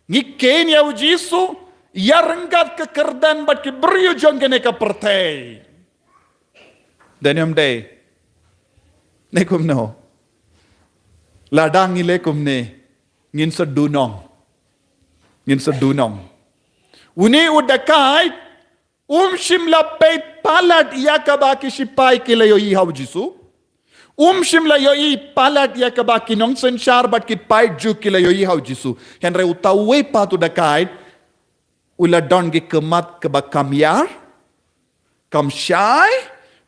ngi kheiñ ïa u Jisu, ïa ryngkat ka kyrdan bad ki briew jong kane ka pyrthei. Dei ne ym dei? Ne kumno? Lada ngi leh kumne, ngin sa duh nong. Ngin sa duh nong. Une u dakaid, um shym la peit palat ïa kaba ki shipai ki la ïohi ha u Jisu. Um shym la ïohi palat ïa kaba ki nongsynshar bad ki paid Jiw ki la ïohi ha u Jisu. Hynrei uta uwei pat u dakaid u la don ki khmat kaba kam ïar, kam shai,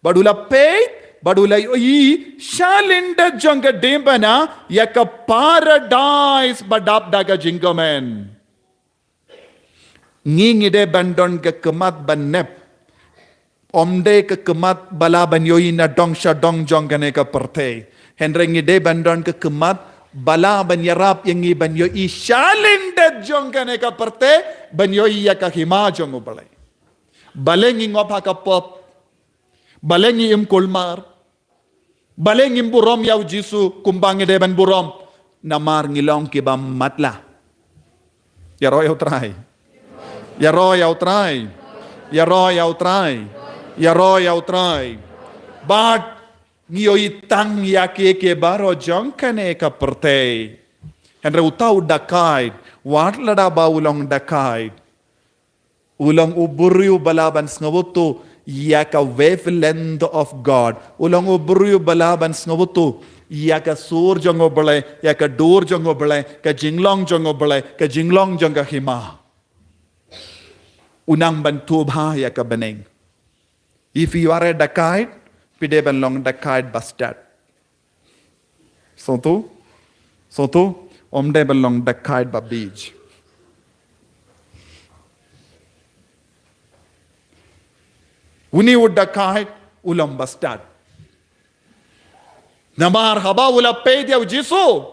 bad u la peit, bad u la ïohi sha lyndet jong ka diengphna ïa ka Paradais ba dap da ka jingkmen. Ngi ngi dei ban don ka khmat ban nep. Ym dei ka khmat ba lah ban ïohi na dong sha dong jong kane ka pyrthei. Hynrei ngi dei ban don ka khmat ba lah ban ïarap ïa ngi ban ïohi sha lyndet jong kane ka pyrthei, ban ïohi ïa ka hima jong U Blei. Balei ngi ngop ha ka pop? Balei ngi im kulmar? Balei ngim burom ïa u Jisu kumba ngi dei ban burom? Namar ngi long kiba matlah. Ïaroh ïa U Trai. Ïaroh ïa U Trai. Ïaroh ïa U Trai. Ïaroh ïa U Trai. Bad ngi ïohi tang ïa kiei kiei baroh jong kane ka pyrthei. Hynrei uta u dakaid, wat lada ba u long dakaid, u long u briew ba lah ban sngewthuh ïa ka wavelength of God. U long u briew ba lah ban sngewthuh ïa ka sur jong U Blei, ïa ka dur jong U Blei, ka jinglong jong U Blei, ka jinglong jong ka hima. U nang ban thuh bha ïa ka bneng. If you are a dakaid, phi dei ban long dakaid bastad. Sngewthuh? Sngewthuh? Ym dei ban long dakaid ba bieit. Une u dakaid u long bastad. Namar haba u la peit ïa u Jisu,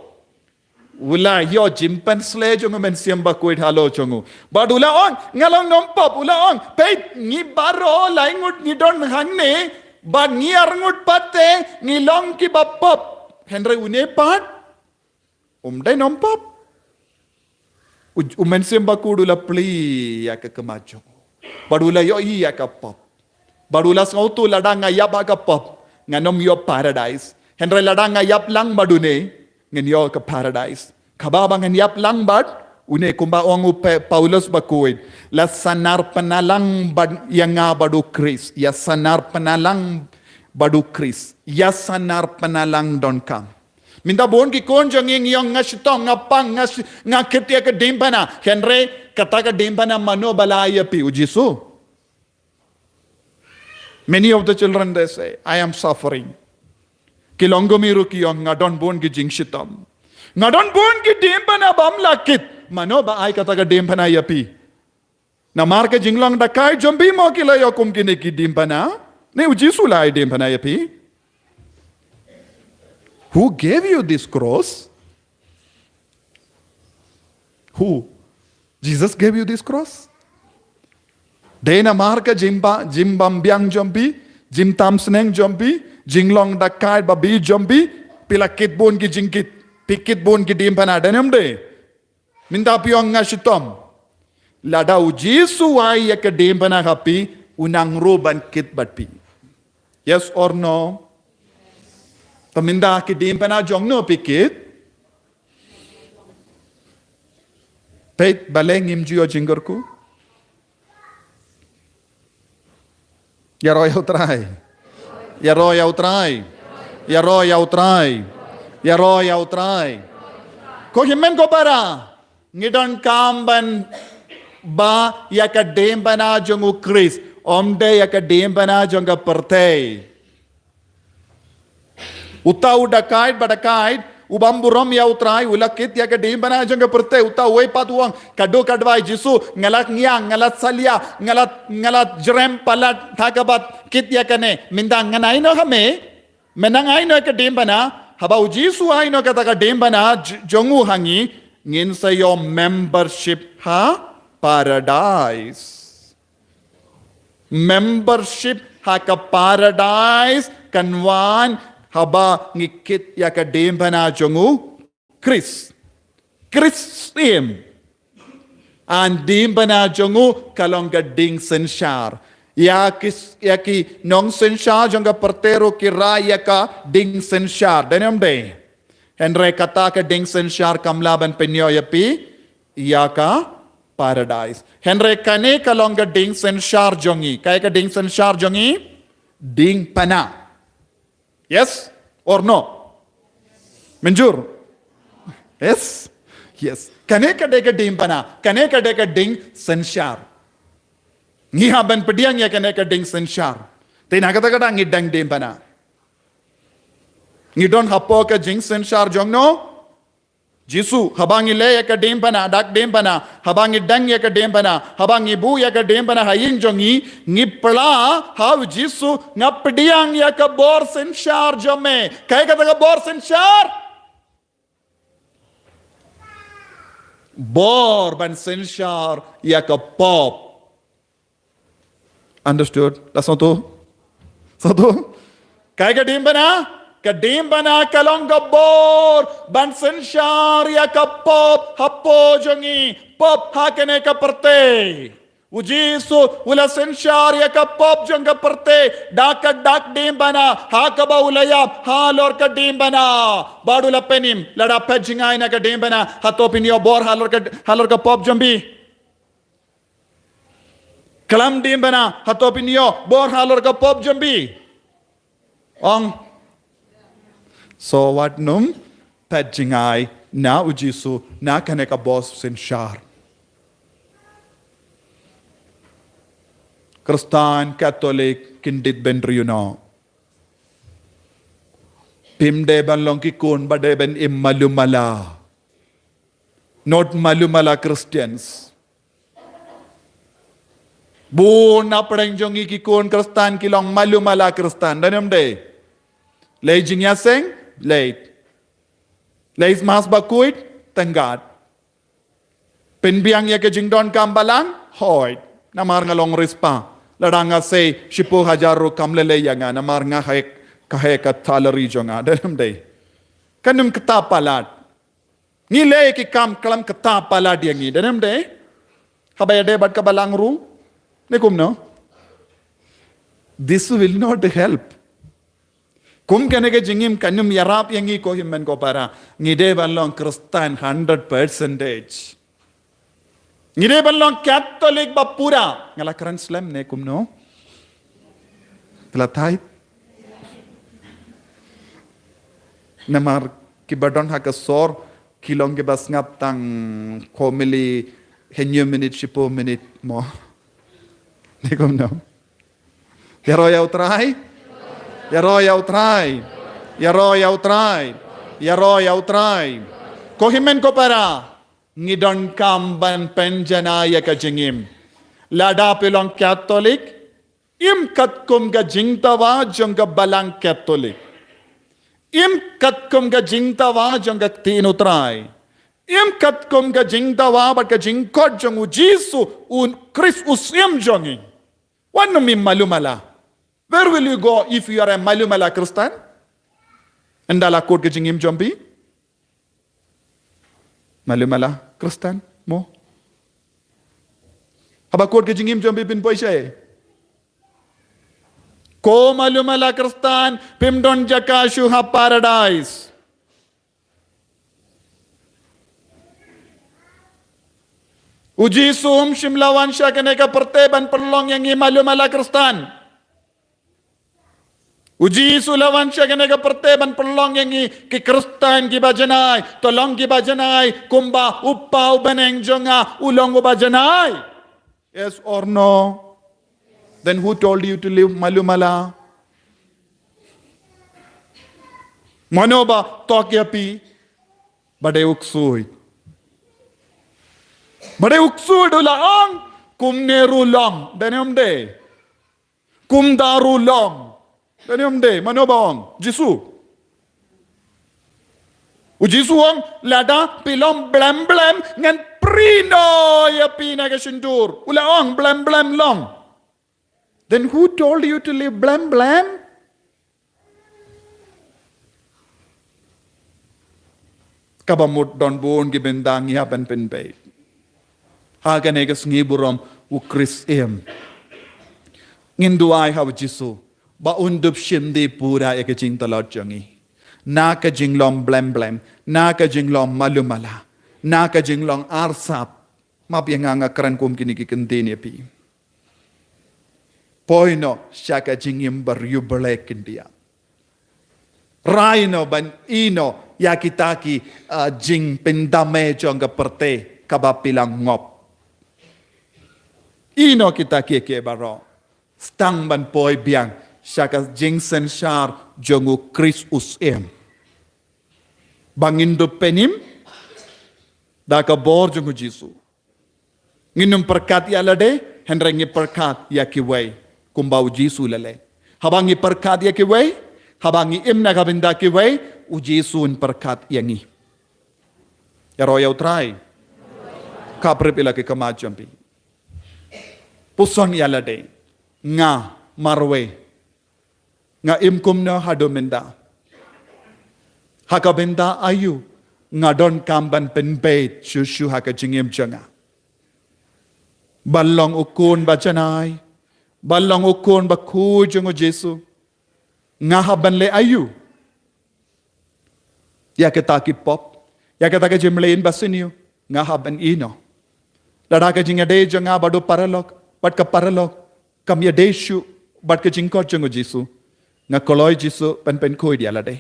U la ïoh jingpynshlur jong u Mynsiem Bakhuid halor jong u. Bad u la ong, nga long nongpop, u la ong, peit, ngi baroh lai ngut ngi don hangne, bad ngi arngut pat te, ngi long kiba pop. Hynrei une pat, um dei nongpop. U, u Mynsiem Bakhuid u la plie ïa ka khmat jong u. Bad u la ïohi ïa ka pop. Bad u la sngewthuh lada nga ïap ha ka pop, ngan ym ïoh paradise. Hynrei lada nga ïap lang bad une, ngan ïoh ka paradise. Kaba ba ngan ïap lang bad une, kumba ong u Pe-, Paulus Bakhuid. La sanar pynlang bad ïa nga bad u Khrist. Ïa sanar pynlang bad u Khrist. Ïa sanar pynlang donkam. Mynta bun ki khun jong ngi ngi ong nga shitom, nga pang, nga shi-, nga kit ïa ka diengphna. Hynrei kata ka diengphna mano ba la ai ïa phi? U Jisu. Many of the children, they say, "I am suffering." Ki longkmie ruh ki ong, nga don bun ki jingshitom. Nga don bun ki diengphna bym lah kit. Mano ba ai kata ka diengphna ïa phi? Namar ka jinglong dakaid jong phi mo ki la ïoh kum kine ki diengphna? Ne u Jisu la ai diengphna ïa phi? Who gave you this cross? Who? Jesus gave you this cross? Dei namar ka jingba-, jingbymbiang jong phi, jingtam sneng jong phi, jinglong dakaid babi jong phi, phi la kit bun ki jingkit, phi kit bun ki diengphna, dei ne ym dei? Mynta phi ong nga shitom. Lada u Jisu u ai ïa ka diengphna ha phi, u nang ruh ban kit bad phi. Yes or no? Te mynta ki diengphna jong no phi kit? Peit, balei ngim ju ïoh jingkyrkhu? Ïaroh ïa u Trai. Ïaroh ïa u Trai. Ïaroh ïa u Trai. Ïaroh ïa u Trai. Ko hynmen ko para, ngi donkam ban ba ïa ka diengphna jong u Khrist, ym dei ïa ka diengphna jong ka pyrthei. Uta u dakaid ba dakaid, u bym burom ïa u Trai, u la kit ïa ka diengphna jong ka pyrthei, uta uwei pat u ong, ka dei ka dawai Jisu, nga la ngiang, nga la salia, nga la, nga la jrem palat, ha kaba kit ïa kane, mynta ngan ai noh ha me, me nang ai noh ka diengphna, haba u Jisu u ai noh kata ka diengphna, j-, jong u ha ngi, ngin sa ïoh membership ha paradise. Membership ha ka paradise kan wan haba ngi kit ïa ka diengphna jong u Khrist. Khrist im. An diengphna jong u ka long ka dieng synshar. Ïa ki, ïa ki nongsynshar jong ka pyrthei ruh ki rai ïa ka dieng synshar. Dei ne ym dei? Hynrei kata ka dieng synshar kam lah ban pynïoh ïa phi ïa ka paradise. Hynrei kane ka long ka dieng synshar jong ngi. Kaei ka dieng synshar jong ngi? Diengphna. Yes or no? Mynjur? Yes. Yes. Kane ka dei ka diengphna. Kane ka dei ka dieng synshar. Ngi hap ban pdiang ïa kane ka dieng synshar. Te na kata ka daw ngi dang diengphna. Ngi don hapoh ka jingsynshar jong no? Jisu, haba ngi leh ïa ka diengphna, dak diengphna, haba ngi dang ïa ka diengphna, haba ngi buh ïa ka diengphna ha ïing jong ngi, ngi pla ha u Jisu, nga pdiang ïa ka bor synshar jong me. Kaei kata ka bor synshar? Bor ban synshar ïa ka pop. Understood? That's not all. Satu. Kaei ka diengphna? Ka diengphna ka long ka bor ban synshar ïa ka pop hapoh jong ngi, pop ha kane ka pyrthei. U Jisu u la synshar ïa ka pop jong ka pyrthei da ka dak diengphna, ha kaba u la ïap halor ka diengphna. Bad u la pynim, lada phet jngai na ka diengphna, hato phin ïoh bor halor ka, halor ka pop jong phi? Khlem diengphna, hato phin ïoh bor halor ka pop jong phi? Ong. So wat nym phet jngai na u Jisu na kane ka bor synshar. Khristan, Katholik, kin dit bynriew noh. Phim dei ban long ki khun ba dei ban im malu mala. Not malu mala Christians. Bun na pdeng jong ngi ki khun Khristan ki long malu mala Khristan. Dei ne ym dei? Leh jingïaseng, leh. Leh Mass bakhuid, Thank God. Pynbiang ïa ka jingdonkam balang, hooid. Namar nga long riewspah. Lada nga sei shiphew hajar ruh kam lei lei ïa nga, namar nga heh, ka heh ka salary jong nga. Dei ne ym dei? Kan ym kata palat. Ngi leh ki kam khlem kata palat ïa ngi. Dei ne ym dei? Haba ïadei bad ka balang ruh. Ne kumno? This will not help. Kum kane ka jingim kan ym ïarap ïa ngi ko hynmen ko para. Ngi dei ban long Khristan hundred percentage. Ngi dei ban long Catholic ba pura. Nga la kren slem ne kumno? Nga la thait. Namar kiba don ha ka sor, ki long kiba sngap tang ko mili hynñiew minit, shiphew minit mo. Ne kumno? Ïaroh ïa U Trai. Ïaroh ïa U Trai. Ïaroh ïa U Trai. Ïaroh ïa U Trai. Ko hynmen ko para, ngi donkam ban pynjanai ïa ka jingim. Lada phi long Catholic, im katkum ka jingdawa jong ka balang Catholic. Im katkum ka jingdawa jong ka ktien U Trai. Im katkum ka jingdawa bad ka jingkhot jong U Jisu, U Khrist U Syiem jong ngi. Wat nym im malu mala. Where will you go if you are a malu mala Khristan? Ynda la kut ka jingim jong phi? Malu mala Khristan mo. Haba kut ka jingim jong phi phin poi shaei? Ko malu mala Khristan, phim don jaka shuh ha Paradise. U Jisu um shym la wan sha kane ka pyrthei ban pynlong ïa ngi malu mala Khristan. U Jisu la wan sha kane ka pyrthei ban pynlong ïa ngi ki Khristan kiba janai, to long kiba janai, kumba U Kpa u bneng jong nga u long uba janai. Yes or no? Then who told you to live malu mala? Mano ba tok ïa phi? Ba dei u ksuid. Ba dei u ksuid u la ong, kumne ruh long, dei ne ym dei? Kumta ruh long, dei ne ym dei? Mano ba ong? Jisu. U Jisu u ong, lada phi long blem blem, ngan prie noh ïa phi na ka shyntur. U la ong blem blem long. Then who told you to live blem blem? Kaba mut don bun ki bynta ngi hap ban pynbeit. Ha kane ka sngi burom u Khrist im. Ngin duwai ha u Jisu ba un dup shim die pura ïa ka jingtlot jong ngi. Na ka jinglong blem blem, na ka jinglong malu mala, na ka jinglong arsap. Map ïa nga, nga kren kum kine ki kyntien ïa phi. Poi noh sha ka jingim ba riewblei khyndiat. Rai noh ban ïeh noh ïa kita ki, ah, jingpyndam jong ka pyrthei kaba phi la ngop. Ïeh noh kita kiei kiei baroh. Sdang ban poi biang sha ka jingsynshar jong u Khrist u Syiem. Ba ngin dup pynim da ka bor jong u Jisu. Ngin ym pyrkhat ïa lade, hynrei ngi pyrkhat ïa kiwei, kumba u Jisu u la leh. Haba ngi pyrkhat ïa kiwei, haba ngi im na ka bynta kiwei, u Jisu un pyrkhat ïa ngi. Ïaroh ïa u Trai. Khaphrip ïa la ki khmat jong phi. Puson ïa lade. Nga marwei. Nga im kumno haduh mynta? Ha ka bynta aïu nga donkam ban pynbeit shuh shuh ha ka jingim jong nga? Ban long u khun ba janai, ban long u khun bakhuid jong u Jisu, nga hap ban leh aïu? Ïa kita ki pop, ïa kita ki jingmlien ba sniew, nga hap ban ïeh noh. Lada ka jingïadei jong nga bad u paralok, bad ka paralok, kam ïadei shuh bad ka jingkhot jong u Jisu, nga kloi Jisu ban pynkhuid ïa lade.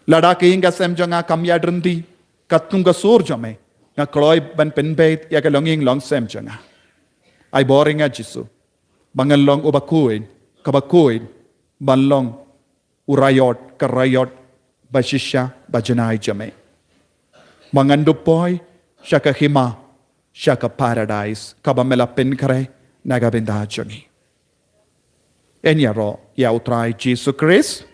Lada ka ïing ka sem jong nga kam ïaid ryntih katkum ka sur jong me, nga kloi ban pynbeit ïa ka longïing longsem jong nga. Ai bor ïa nga Jisu, ba ngan long uba khuid, kaba khuid, ban long u raiot, ka raiot ba shisha ba janai jong me. Ba ngan dup poi sha ka hima, sha ka paradais kaba me la pynkhreh na ka bynta jong ngi. Ngin ïaroh ïa u Trai Jisu Khrist.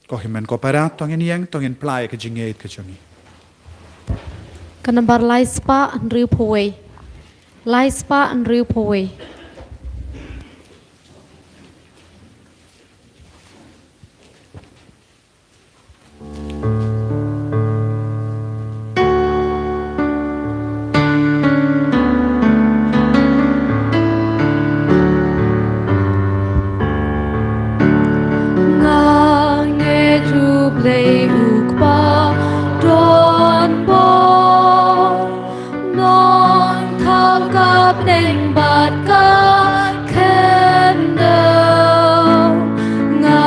Ko hynmen ko para, to ngin ïeng, to ngin plie ka jingngeit ka jong ngi. Ka nambar lai spah hynriewphew wei. Lai spah hynriewphew wei. Nga ngeit U Blei U Kpa donbor, nongthaw ka bneng bad ka khyndew. Nga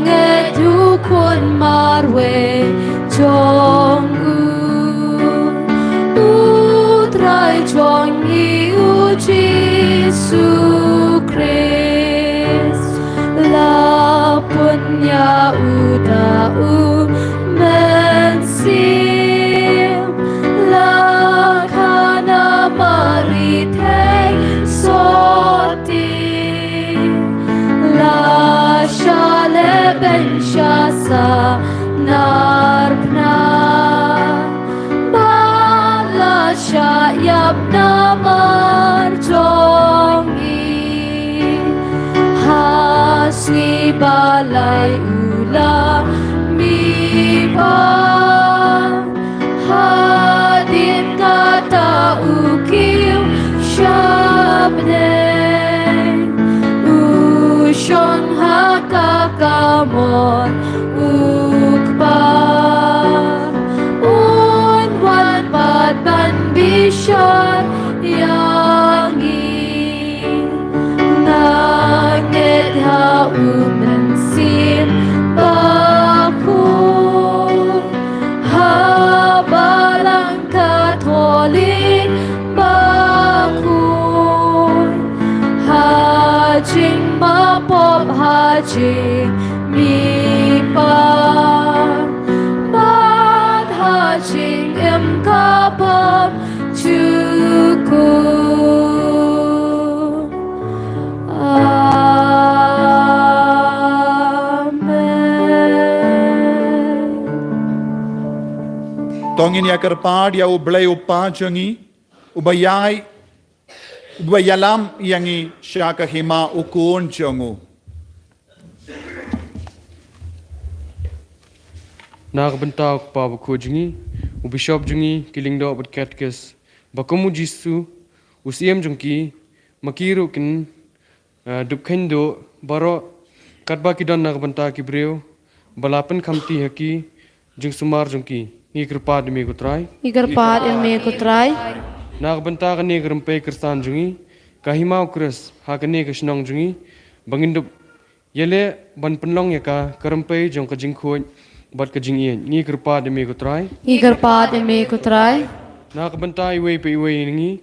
ngeit U Khun marwei jong U, U Trai jong ngi U Jisu Khrist. La pun ïa U da U Mynsiem, la kha na Mari thei sotti, la shah lehbeiñ sha sanar phna, bad la shah ïap namar jong ngi. Ha sngi ba lai U la mihpat, hadien kata U kiew sha bneng, U shong ha ka kamon U Kpa. Un wan pat ban bishar ïa ngi. Nga ngeit ha U Mynsiem Bakhuid, ha Balang Katholik bakhuid, ha jingmap pop, ha jingmihpat, bad ha jingim ka bymjukut. Amen. To ngin ïa kyrpad ïa U Blei U Kpa jong ngi, uba ïai, uba ïalam ïa ngi sha ka hima U Khun jong U. Na ka bynta U Kpa Bakhuid jong ngi, u Bishop jong ngi, ki lyngdoh bad katekis, ba kum U Jisu, U Siem jong ki, ma ki ruh kin, eh, dup kheiñ duh baroh, katba ki don na ka bynta ki briew ba la pynkhamti ha ki jingsumar jong ki. Ngi kyrpad ïa me ko Trai. Ngi kyrpad ïa me ko Trai. Na ka bynta kane ka rympei Khristan jong ngi, ka hima U Khrist ha kane ka shnong jong ngi, ba ngin dup ïaleh ban pynlong ïa ka ka rympei jong ka jingkhuid bad ka jingïeit. Ngi kyrpad ïa me ko Trai. Ngi kyrpad ïa me ko Trai. Na ka bynta iwei pa iwei na ngi,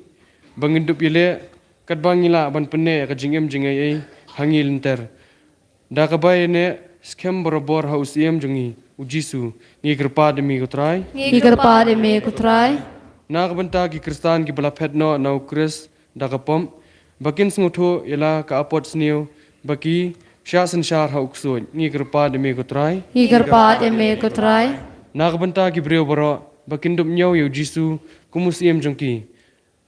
ba ngin dup ïaleh katba ngi lah ban pynneh ïa ka jingim jingaiei ha ngi lynter, da kaba ïaneh skhem barabor ha U Siem jong ngi, U Jisu. Ngi kyrpad ïa me ko Trai. Ngi kyrpad ïa me ko Trai. Na ka bynta ki Khristan kiba la phet noh na U Khrist da ka pop, ba kin sngewthuh ïa la ka apot sniew, ba ki shah synshar ha U Ksuid. Ngi kyrpad ïa me ko Trai. Ngi kyrpad ïa me ko Trai. Na ka bynta ki briew baroh, ba kin dup ñiew ïa U Jisu kum U Siem jong ki,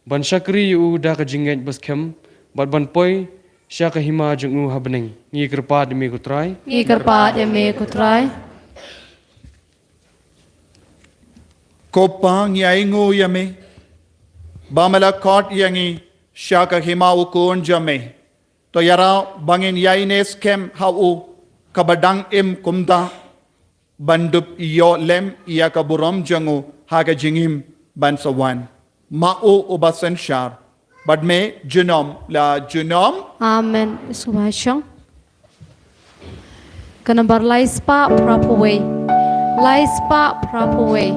ban shakri ïa U da ka jingngeit ba skhem, bad ban poi sha ka hima jong U ha bneng. Ngi kyrpad ïa me ko Trai. Ngi kyrpad ïa me ko Trai. Ko Pa, ngi ainguh ïa me ba me la khot ïa ngi sha ka hima U Khun jong me. To ïarap ba ngin ïaineh skhem ha U, kaba dang im kumta, ban dup ïoh lem ïa ka burom jong U ha ka jingim ban sa wan. Ma U uba synshar bad me junom la junom. Amen. Sngewbha shong. Ka nambar lai spah phraphew wei. Lai spah phraphew wei.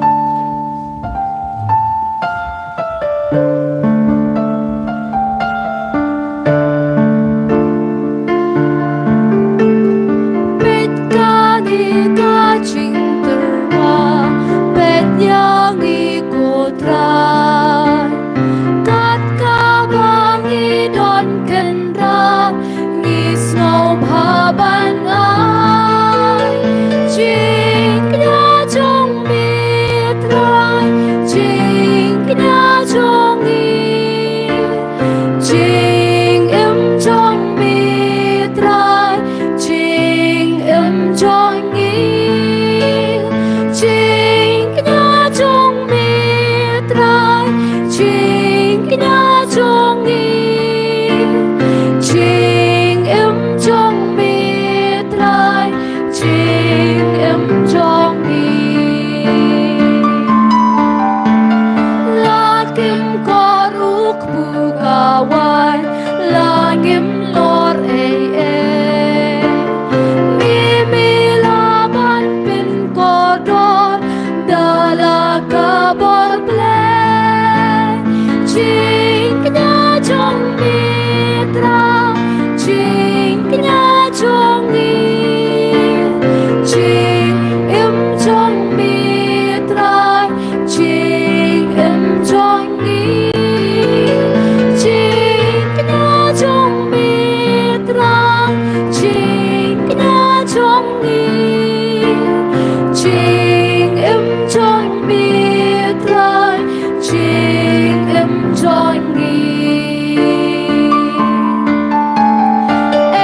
Peit kane ka jingtyrwa, peit ïa ngi ko Trai. Kat kaba ngi don kynrad, ngi sngewbha ban ai Wai la ngim lor ei ei. Ngi mi la ban pynkordor da la ka bor Blei. Jingkñia jong mi Trai, jingkñia jong ngi. Jingim jong mi Trai, jingim jong ngi. Jingkñia jong mi Trai, jingkñia jong ngi. Jingim jong mi Trai, jingim jong ngi.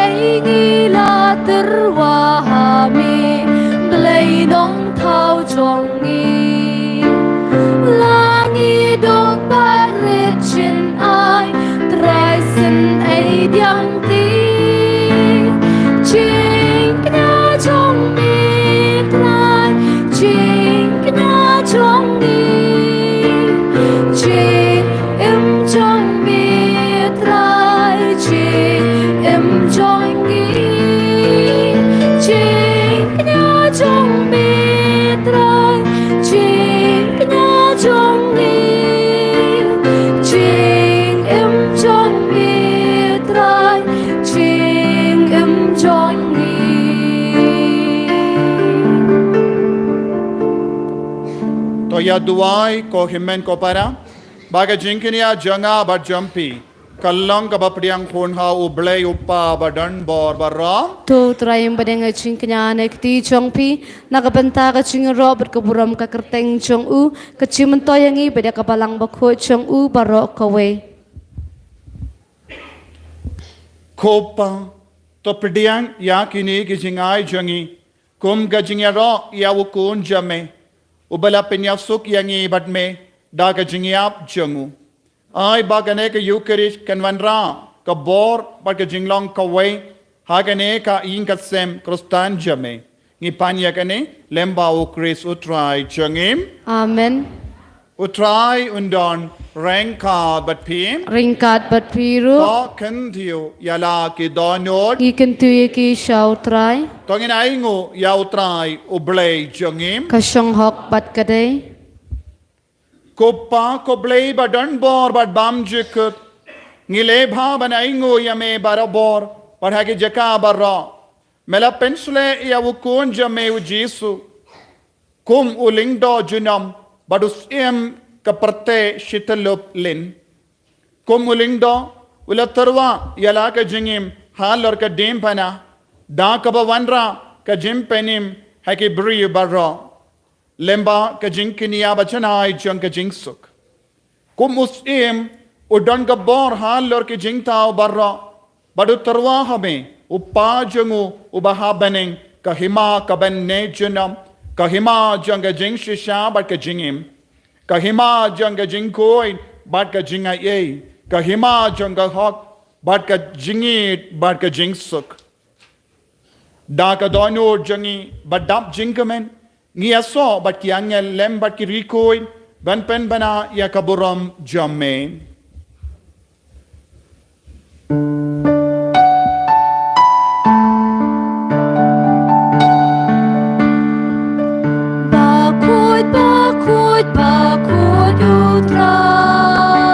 Ei ngi la tyrwa ha mi Blei Nongthaw jong ngi. La ngi duk barit jin ai Trai sin ei diang ti. Jingkñia jong mi Trai, jingkñia jong ngi. Jingim jong mi Trai, jingim jong ngi. Jingkñia jong mi Trai, jingkñia jong ngi. Jingim jong mi Trai, jingim jong ngi. To ïa duwai ko hynmen ko para, ba ka jingkñia jong nga bad jong phi ka long kaba pdiang khun ha U Blei U Kpa ba don bor baroh. To Trai, ym bad ïa nga jingkñia na kti jong phi na ka bynta ka jingïaroh bad ka burom ka kyrteng jong u, ka jingmyntoi ïa ngi bad ïa ka balang bakhuid jong u baroh kawei. Ko Pa, to pdiang ïa kine ki jingai jong ngi kum ka jingïaroh ïa u Khun jong me, uba la pynïasuk ïa ngi bad me da ka jingïap jong u. Ai ba kane ka Eucharist kan wanrah ka bor bad ka jinglong kawei ha kane ka ïing ka sem Khristan jong me. Ngi pan ïa kane lem bad U Khrist U Trai jong ngi. Amen. U Trai un don ryngkat bad phi. Ryngkat bad phi ruh. To kyntiew ïa la ki dohnud. Ngi kyntiew ïa ki sha U Trai. To ngin ainguh ïa U Trai U Blei jong ngi. Ka shong hok bad ka dei. Ko Pa, ko Blei ba don bor bad bymjukut, ngi leh bha ban ainguh ïa me barabor bad ha ki jaka baroh. Me la pynsleh ïa u Khun jong me U Jisu kum u lyngdoh junom bad u syiem ka pyrthei shi tyllup lyn. Kum u lyngdoh, u la tyrwa ïa la ka jingim halor ka diengphna, da kaba wanrah ka jingpynim ha ki briew baroh lem bad ka jingkñia ba janai jong ka jingsuk. Kum u syiem, u don ka bor halor ki jingthaw baroh, bad u tyrwa ha me, U Pa jong u uba ha bneng, ka hima kaban ne junom, ka hima jong ka jingshisha bad ka jingim, ka hima jong ka jingkhuid bad ka jingaiei, ka hima jong ka hok bad ka jingïeid bad ka jingsuk. Da ka dohnud jong ngi ba dap jingkmen, ngi ïasoh bad ki angel lem bad ki riewkhuid ban pynbna ïa ka burom jong me. Bakhuid, bakhuid, bakhuid U Trai,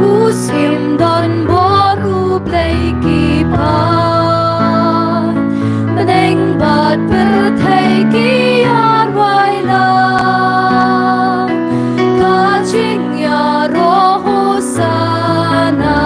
u syiem don bor, u Blei ki paid. Bneng bad pyrthei ki arwai lang, ka jingïaroh Hosana.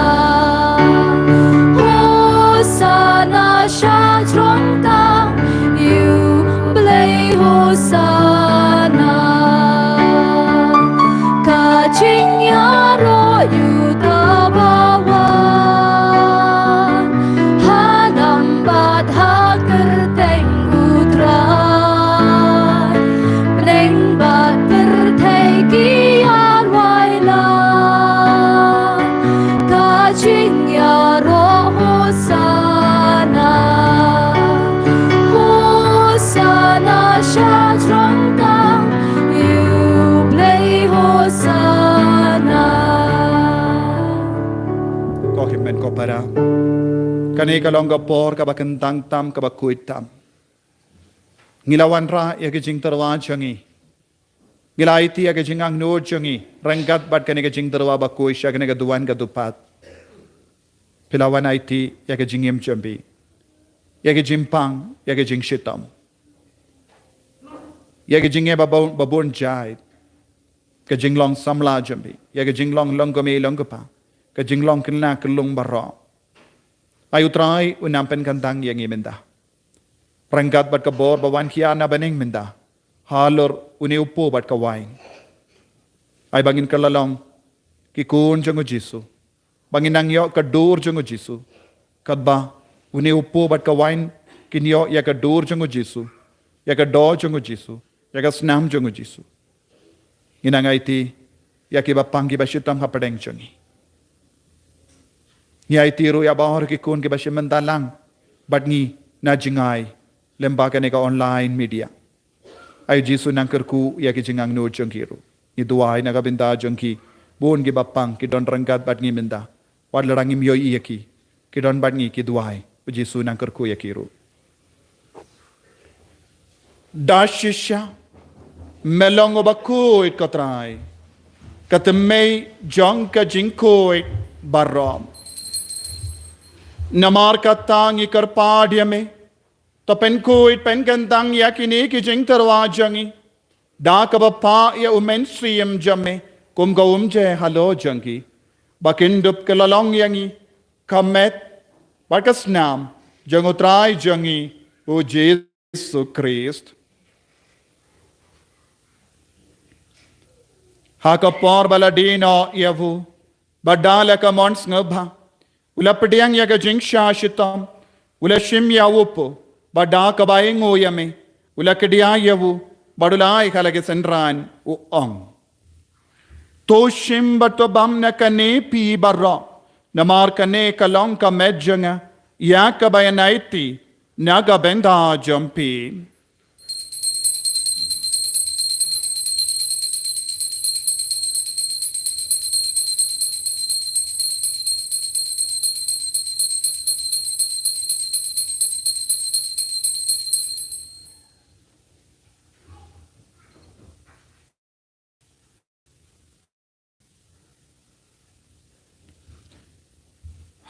Kmen ko para, kane ka long ka por kaba kyntang tam, kaba khuid tam. Ngi la wanrah ïa ka jingtyrwa jong ngi. Ngi la aiti ïa ka jingangnud jong ngi ryngkat bad kane ka jingtyrwa bakhuid sha kane ka duwan ka dkhot. Phi la wan aiti ïa ka jingim jong phi, ïa ka jingpang, ïa ka jingshitom, ïa ka jingeh ba bun, ba bun jait, ka jinglong samla jong phi, ïa ka jinglong long kmie long kpa, ka jinglong khynnah khyllung baroh. Ai U Trai un nang pynkyntang ïa ngi mynta ryngkat bad ka bor ba wan khia na bneng mynta halor une u po bad ka wain. Ai ba ngin kylla long ki khun jong U Jisu, ba ngin nang ïoh ka dur jong U Jisu, katba une u po bad ka wain kin ïoh ïa ka dur jong U Jisu, ïa ka doh jong U Jisu, ïa ka snam jong U Jisu. Ngi nang aiti ïa kiba pang kiba shitom hapdeng jong ngi. Ngi aiti ruh ïa baroh ki khun kiba shim bynta lang bad ngi na jingai lyngba kane ka online media. Ai U Jisu nang kyrkhu ïa ki jingangnud jong ki ruh. Ngi duwai na ka bynta jong ki bun kiba pang ki don ryngkat bad ngi mynta. Wat la ngim ïohi ïa ki, ki don bad ngi, ki duwai. U Jisu nang kyrkhu ïa ki ruh. Da shisha me long uba khuid ko Trai, ka tymmen jong ka jingkhuid baroh. Namar kata ngi kyrpad ïa me, to pynkhuid pynkyntang ïa kine ki jingtyrwa jong ngi da kaba phah ïa U Mynsiem jong me kum ka umjer halor jong ki, ba kin dup kylla long ïa ngi ka met bad ka snam jong U Trai jong ngi U Jisu Khrist. Ha ka por ba la die noh ïa u, bad da la ka mon sngewbha, u la pdiang ïa ka jingshah shitom, u la shim ïa u po, bad da kaba ainguh ïa me, u la kdiah ïa u, bad u la ai ha la ki synran, u ong: To shim bad to bam na kane phi baroh, namar kane ka long ka met jong nga, ïa kaba yn aiti na ka bynta jong phi.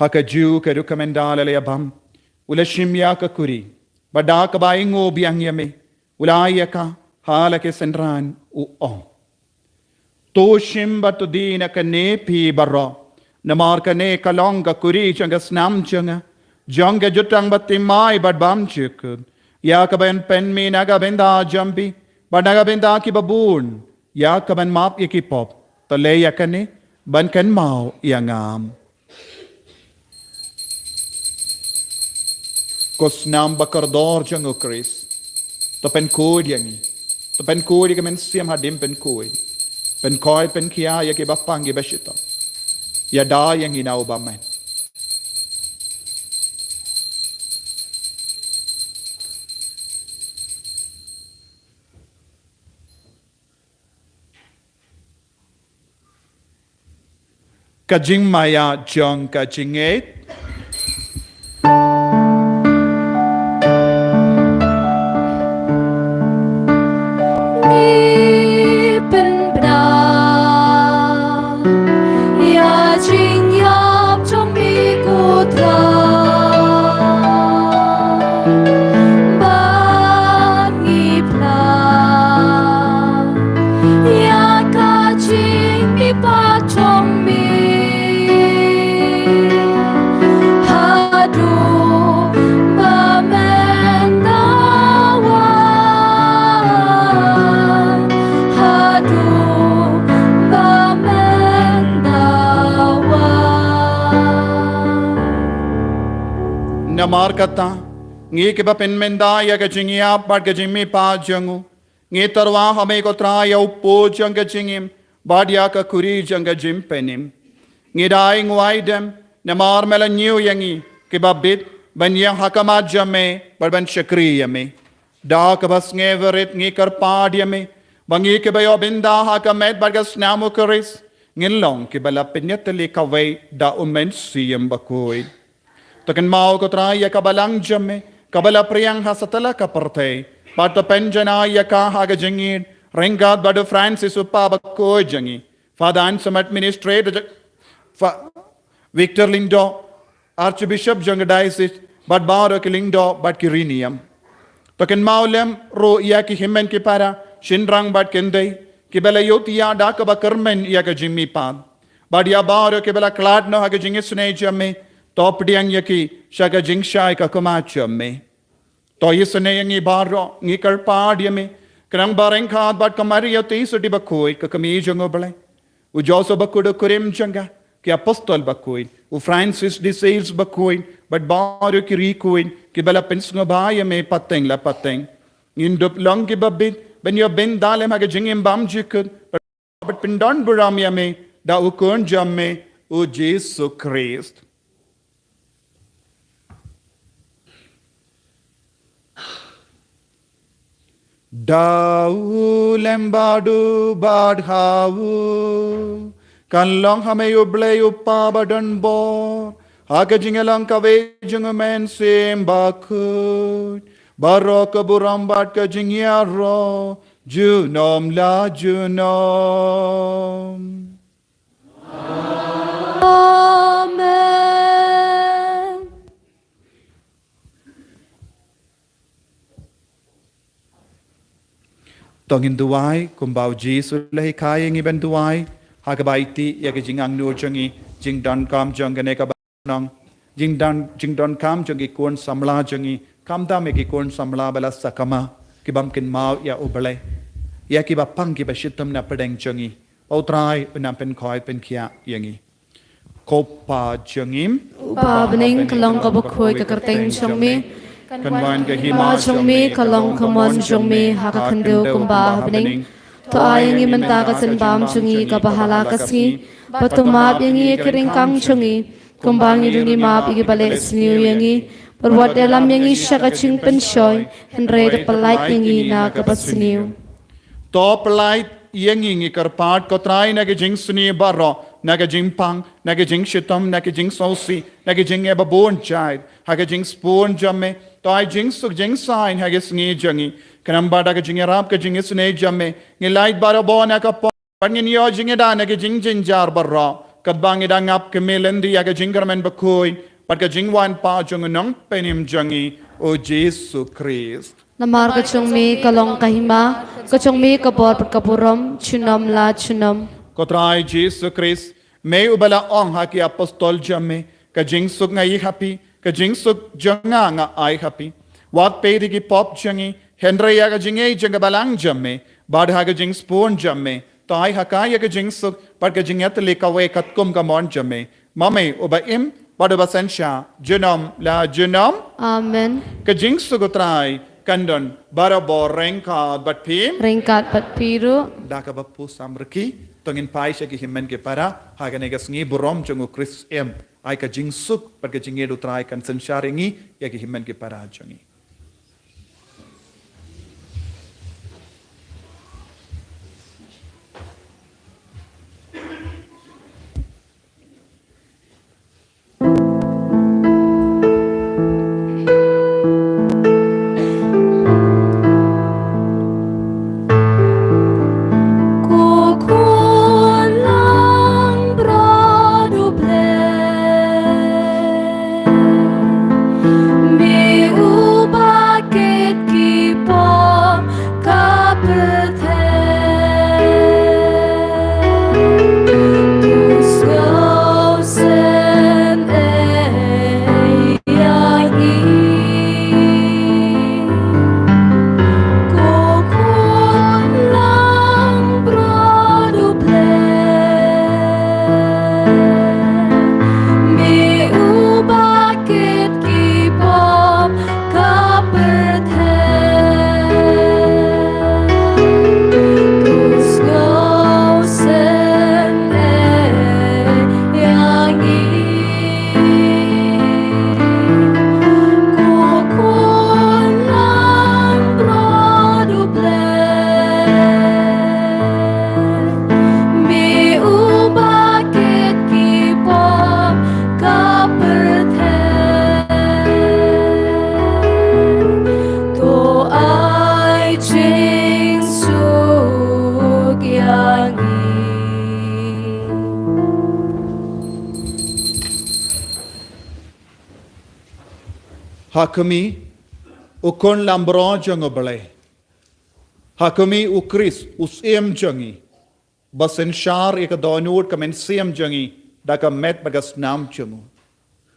Ha kajuh ka rukom ynda la ïa bam, u la shim ïa ka kuri, bad da kaba ainguh biang ïa me, u la ai ïa ka ha la ki synran, u ong: To shim bad to die na kane phi baroh, namar kane ka long ka kuri jong ka snam jong nga, jong ka jutang bathymmai bad bymjukut, ïa kaba yn pynmih na ka bynta jong phi bad na ka bynta kiba bun, ïa kaban map ïa ki pop. To leh ïa kane ban kynmaw ïa nga. Ko snam bakordor jong U Khrist, to pynkhuid ïa ngi, to pynkhuid ïa ka mynsiem hadien pynkhuid, pynkhuid pynkhia ïa kiba pang kiba shitom. Ïada ïa ngi na u bymman. Ka jingmaïa jong ka jingngeit. Ngi pynbna ïa jingïap jong me ko Trai, bad ngi pynbna ïa ka jingmihpat jong me. Haduh ba men da wan, haduh ba men da wan. Namar kata, ngi kiba pynmynta ïa ka jingïap bad ka jingmihpat jong u, ngi tyrwa ha me ko Trai ïa u po jong ka jingim, bad ïa ka kuri jong ka jingpynim. Ngi da ai nguh ai dem namar me la ñiew ïa ngi kiba bit ban ïeng ha khmat jong me bad ban shakri ïa me. Da kaba sngewrit ngi kyrpad ïa me ba ngi kiba ïoh bynta ha ka met bad ka snam U Khrist, ngin long kiba la pynïatylli kawei da u Mynsiem Bakhuid. To kynmaw ko Trai ïa ka Balang jong me kaba la pdiang ha satlak ka pyrthei, bad to pynjanai ïa ka ha ka jingïeit ryngkat bad u Francis u Kpa Bakhuid jong ngi, Father Anselm, Administrator, Fa- Victor Lyngdoh, Archbishop jong ka Diocese, bad baroh ki Lyngdoh bad ki Riewniam. To kynmaw lem ruh ïa ki hynmen ki para, shynrang bad khyndai, kiba la ïohthiah da kaba kyrmen ïa ka jingmihpat, bad ïa baroh kiba la khlad noh ha ka jingisynei jong me, to pdiang ïa ki sha ka jingshai ka khmat jong me. To isynei ïa ngi baroh, ngi kyrpad ïa me, khnang ba ryngkat bad ka Maria Theisotti Bakhuid ka kmie jong U Blei, u Joseph Bakhuid u kurim jong ka, ki Apostol Bakhuid, u Francis de Sales Bakhuid, bad baroh ki riewkhuid kiba la pynsngewbha ïa me pateng la pateng, ngin dup long kiba bit ban ïoh bynta lem ha ka jingim bymjukut, bad pyndon burom ïa me da u Khun jong me, u Jisu Khrist. Da u lem bad u bad ha u, kan long ha me U Blei U Kpa badonbor, ha ka jingïalang kawei jong U Mynsiem Bakhuid, baroh ka burom bad ka jingïaroh junom la junom. Amen. To ngin duwai kumba u Jisu u la hikai ïa ngi ban duwai, ha kaba aiti ïa ka jingangnud jong ngi, jingdonkam jong kane ka balang, jingdon, jingdonkam jong ki khun samla jong ngi, khamtam ïa ki khun samla ba la sakma, ki bym kynmaw ïa U Blei, ïa kiba pang kiba shitom na pdeng jong ngi. U Trai un nang pynkhuid pynkhiah ïa ngi. Ko Pa jong ngi, U Kpa bneng, ka long kaba khuid ka kyrteng jong me. Kan wan ka hima jong me, ka long ka mon jong me ha ka khyndew kumba ha bneng. To ai ïa ngi mynta ka jingbam jong ngi kaba ha la ka sngi, bad to map ïa ngi ïa ki ryngkang jong ngi, kumba ngi ruh ngi map ïa kiba leh sniew ïa ngi. Bad wat ïalam ïa ngi sha ka jingpynshoi, hynrei to pyllait ïa ngi na ka basniew. To pyllait ïa ngi, ngi kyrpad ko Trai, na ka jingsniew baroh, na ka jingpang, na ka jingshitom, na ka jingsngewsih, na ka jingeh babun jait, ha ka jingsbun jong me. To ai jingsuk jingsaiñ ha ka sngi jong ngi, khnang ba da ka jingïarap ka jingisynei jong me, ngin lait barabor na ka pop, bad ngin ïoh jingïada na ka jingjynjar baroh, katba ngi dang ap kmie lynti ïa ka jingkyrmen bakhuid bad ka jingwan pat jong u Nongpynim jong ngi, u Jisu Khrist. Namar ka jong me ka long ka hima, ka jong me ka bor bad ka burom, junom la junom. Ko Trai Jisu Khrist, me uba la ong ha ki apostol jong me, ka jingsuk nga ai ha phi, ka jingsuk jong nga nga ai ha phi. Wat peit ïa ki pop jong ngi, hynrei ïa ka jingngeit jong ka balang jong me, bad ha ka jingsbun jong me, to ai ha ka ïa ka jingsuk bad ka jingïatylli kawei katkum ka mon jong me, ma me uba im bad uba synshar junom la junom. Amen. Ka jingsuk u Trai kan don barabor ryngkat bad phi. Ryngkat bad phi ruh. Da kaba pyrshang rkhie, to ngin phai sha ki hynmen ki para, ha kane ka sngi burom jong u Khrist im. Ai ka jingsuk bad ka jingngeit u Trai kan synshar ïa ngi, ïa ki hynmen ki para jong ngi. Ko Khun langbrot U Blei, me u Ha khmih, u khun lambrot jong U Blei. Ha khmih u Khrist, u Syiem jong ngi. Ba synshar ïa ka dohnud ka mynsiem jong ngi, da ka met bad ka snam jong u.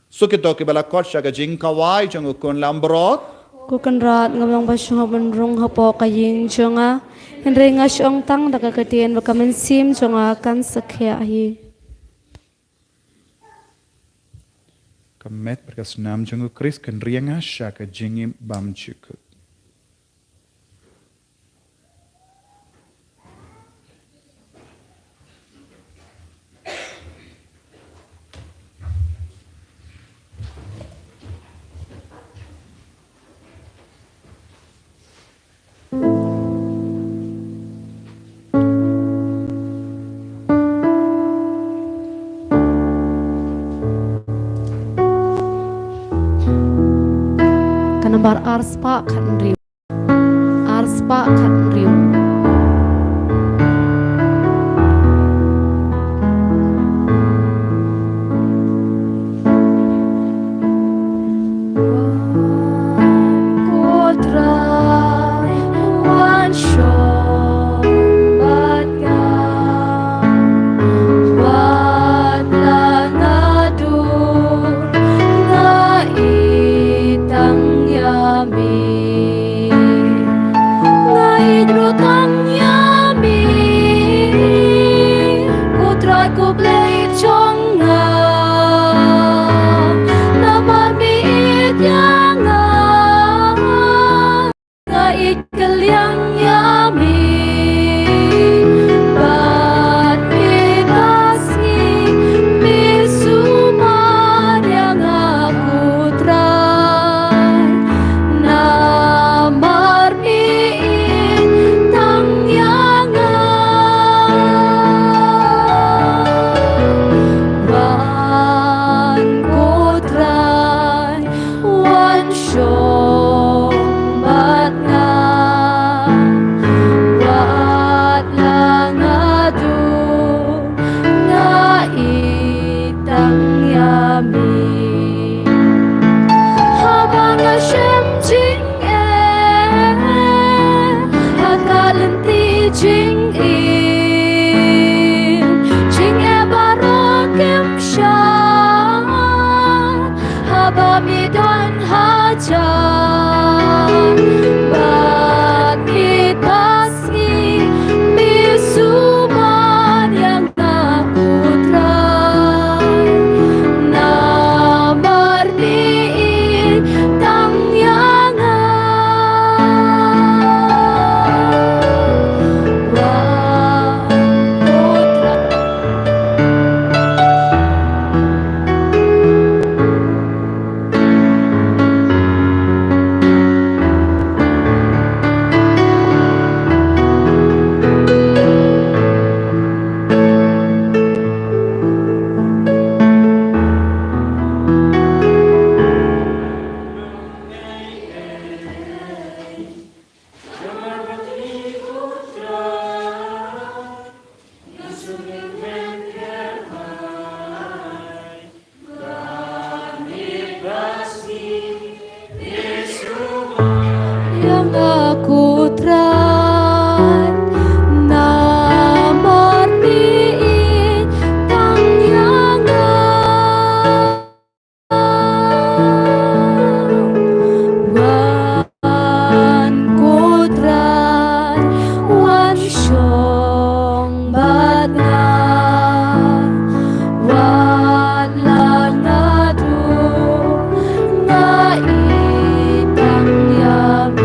Suk ïa to kiba la khot sha ka jingkhawai jong u khun lambrot. Ko Kynrad, nga long ba shong ban rung hapoh ka ïing jong nga. Hynrei nga shong tang da ka ktien bad ka mynsiem jong nga kan sa khiah hi. Ka met bad ka snam jong u Khrist kan ri ïa nga sha ka jingim bymjukut. Ka nambar ar spah khathynriew. Ar spah khathynriew. Ko Trai, wan shong bad nga. Wat la nga dur, nga ïeit tang ïa me. Nga ïeit ruh tang ïa me. Ko Trai ko Blei jong nga. Namar me ïeit ïa nga. Nga ïeit kylliang ïa me. Bad me ba sngi me sumar ïa nga ko Trai. Namar me ïeit tang ïa nga. Wan ko Trai, wan shong bad nga. Wat la nga dur, nga ïeit tang ïa me. Haba nga shem jingeh, ha ka lynti jingim, jingeh baroh kim shah. Haba me don hajan bad me ba sngi, me sumar ïa nga ko Trai. Namar me ïeit tang ïa nga. Wan ko Trai. Ïa nga ko Trai, namar me ïeit tang ïa nga. Wan ko Trai, wan shong bad nga. Wat la nga dur, nga ïeit tang ïa me.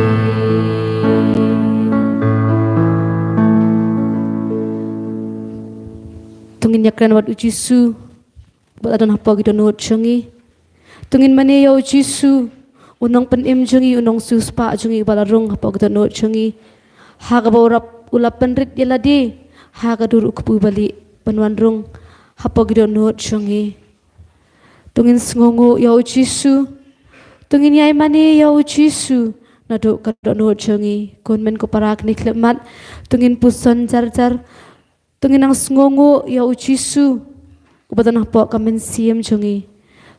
To ngin ïakren bad u Jisu. Uba la don hapoh ki dohnud jong ngi. To ngin mane ïa u Jisu, u nongpynim jong ngi, u nongsiewspah jong ngi, uba la rung hapoh ki dohnud jong ngi. Ha kaba u la, u la pynrit ïa lade ha ka dur u kpu balieh ban wan rung hapoh ki dohnud jong ngi. To ngin sngewnguh ïa u Jisu. To ngin ïai mane ïa u Jisu naduh ka dohnud jong ngi. Ko hynmen ko para kine ki khyllipmat, to ngin puson jar jar. To ngin nang sngewnguh ïa u Jisu uba don hapoh ka mynsiem jong ngi.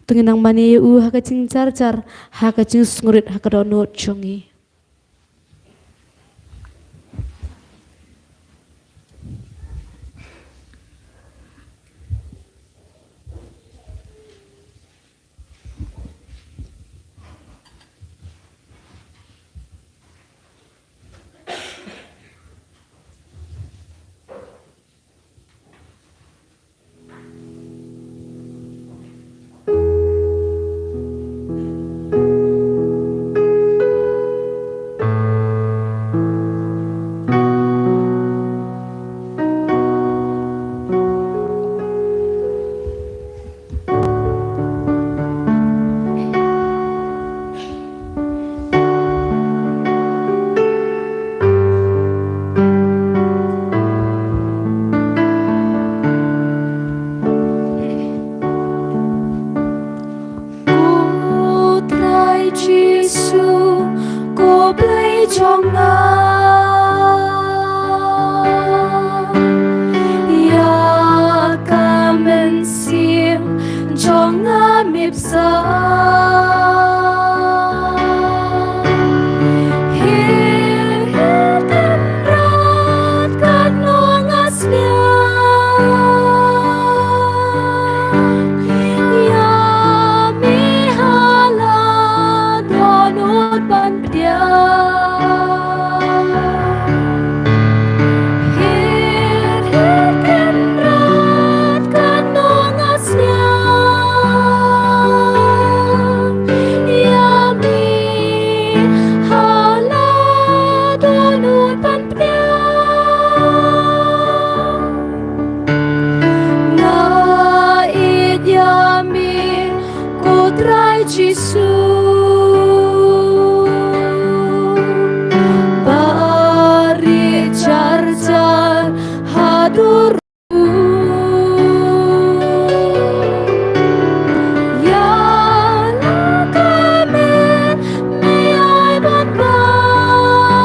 To ngin nang mane ïa u ha ka jingjarjar, ha ka jingsngewrit, ha ka dohnud jong ngi. Ko Trai Jisu, ko Blei jong nga, ïa ka mynsiem jong nga mih sa. Hir hir Kynrad, katno nga sliang ïa me ha la dohnud ban pdiang. Hir hir Kynrad, katno nga sliang ïa me ha la dohnud ban pdiang. Nga ïeit ïa me, ko Trai Jisu, ba rieh jar jar haduh ruh. Ïa la ka met me ai ban bang,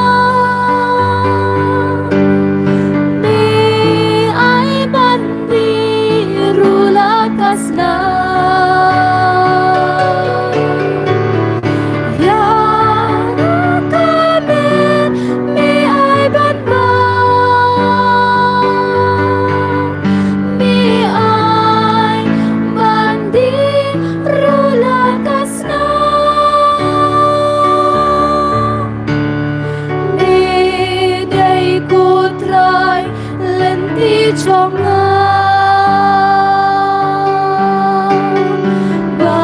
me ai ban dih ruh la ka snam. Ïa la ka met me ai ban bang, me ai ban dih ruh la ka snam. Me dei ko Trai lynti jong nga, ba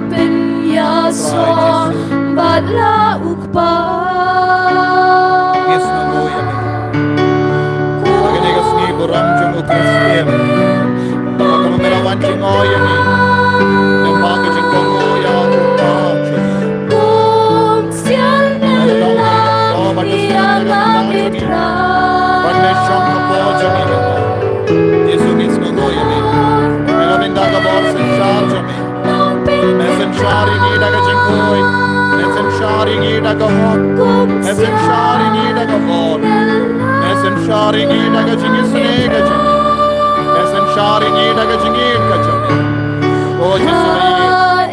pynïasoh bad la u Kpa. Ngi sngewnguh ïa me. Ha kane ka sngi burom jong u Khristan, ha kaba me la wan jngoh ïa ngi lyngba ka jingkohnguh ïa u Kpa. Kum siar nela ïa nga, me Trai. Ban me shong hapoh jong ngi, Jisu, ngi sngewnguh ïa me. Me la mynta ka bor synshar jong me. Me synshar ïa ngi da ka jingkhuid. Me synshar ïa ngi da ka hok. Me synshar ïa ngi da ka bor. Me synshar ïa ngi da ka jingisynei ka jong me. Me synshar ïa ngi da ka jingim ka jong me. O Jisu,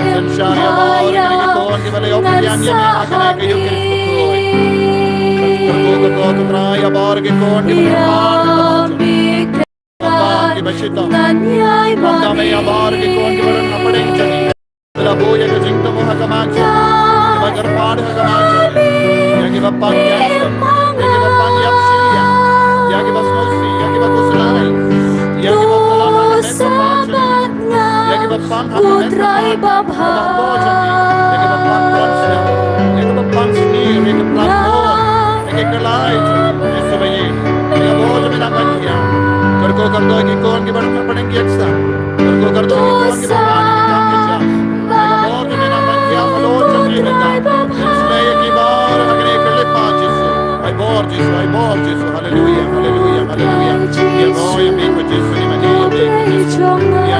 me synshar ïa bor ïa ngi ki khun kiba la ïoh pdiang ïa me ha kane ka ïing ki khuid. Kyrkhu, kyrkhu, kyrkhu ïa bor ki khun kiba la ïoh pdiang ïa me. Bad kiba shitom. Ngan ïai ban ïa bor ki khun kiba don hapdeng jong ngi. Kiba la buh ïa ka jingthmu ha khmat jong ngi. Kiba kyrpad ha khmat jong ngi. Ïa kiba pang ïa, ïa kiba pang ïa, ïa kiba sngewsih, ïa kiba khuslai, ïa kiba pang ha ka met kaba jong ngi. Ïa kiba pang ha ka met kaba jong ngi. Ïa kiba pang khlem sniew, ïa kiba pang sniew, ïa kiba pang bor. Ïa ki khlaiñ jong ngi, Jisu ba ïeit. Ïa bor jong me nang ban ïa. Kyrkhu kyrdoh ïa ki khun kiba don hapdeng ki ïaksah. Kyrkhu kyrdoh ïa ki khun kiba don hapdeng ki ïaksah. Ïa bor jong me nang ban ïa halor jong ngi mynta. Ngi sleh ïa ki bor ha kane ka lip maw Jisu. Ai bor Jisu, ai bor Jisu. Haleluia, haleluia, haleluia. Ïa bor ïa me ko Jisu, ïa me ko Jisu. Ïa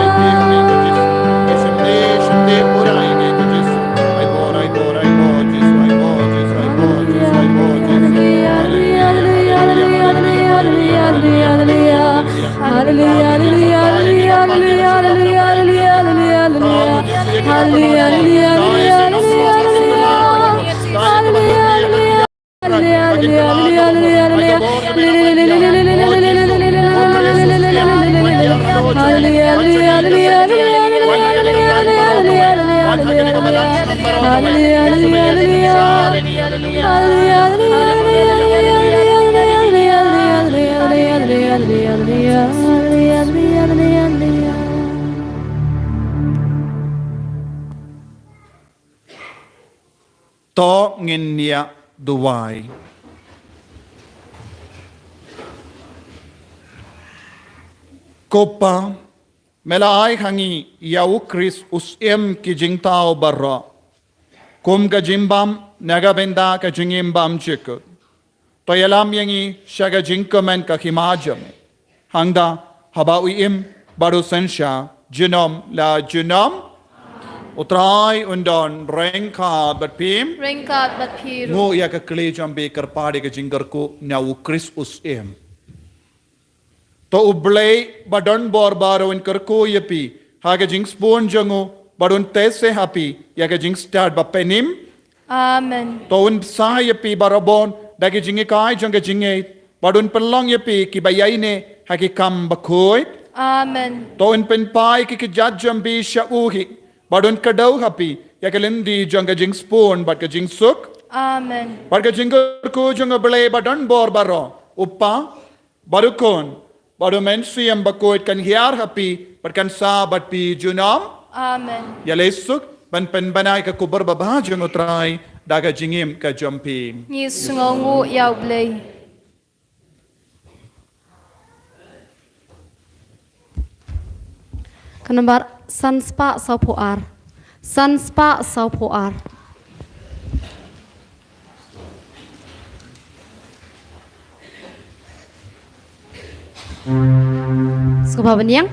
me ko Jisu. Ïa shim te, shim te pura ïa me ko Jisu. Ai bor, ai bor, ai bor Jisu, ai bor Jisu, ai bor Jisu, ai bor Jisu. Haleluia, haleluia, haleluia, haleluia, haleluia. Haleluia, haleluia, haleluia, haleluia, haleluia, haleluia, haleluia. To ngin ïa duwai. Ko Pa, me la ai ha ngi ïa u Khrist u Syiem ki jingthaw baroh, kum ka jingbam na ka bynta ka jingim bymjukut. To ïalam ïa ngi sha ka jingkmen ka hima jong me. Hangta haba u im bad u synshar junom la junom, u Trai un don ryngkat bad phi. Ryngkat bad phi ruh. Nguh ïa ka kli jong phi, kyrpad ïa ka jingkyrkhu na u Khrist u Syiem. To u Blei ba don bor baroh un kyrkhu ïa phi ha ka jingsbun jong u, bad un teh seh ha phi ïa ka jingstad ba pynim. Amen. To un bsa ïa phi barabor da ki jinghikai jong ka jingngeit, bad un pynlong ïa phi kiba ïaineh ha ki kam bakhuid. Amen. To un pynpaw ïa ki kjat jong phi sha u hi, bad un kdew ha phi ïa ka lynti jong ka jingsbun bad ka jingsuk. Amen. Bad ka jingkyrkhu jong u Blei ba don bor baroh, u Pa, bad u Khun, bad u Mynsiem Bakhuid kan hiar ha phi bad kan sah bad phi junom. Amen. Ïaleh suk ban pynbna ïa ka khubor babha jong u Trai da ka jingim ka jong phi. Ngi sngewnguh ïa u Blei. Ka nambar san spah sawphew ar. San spah sawphew ar. Sngewbha ban ïeng.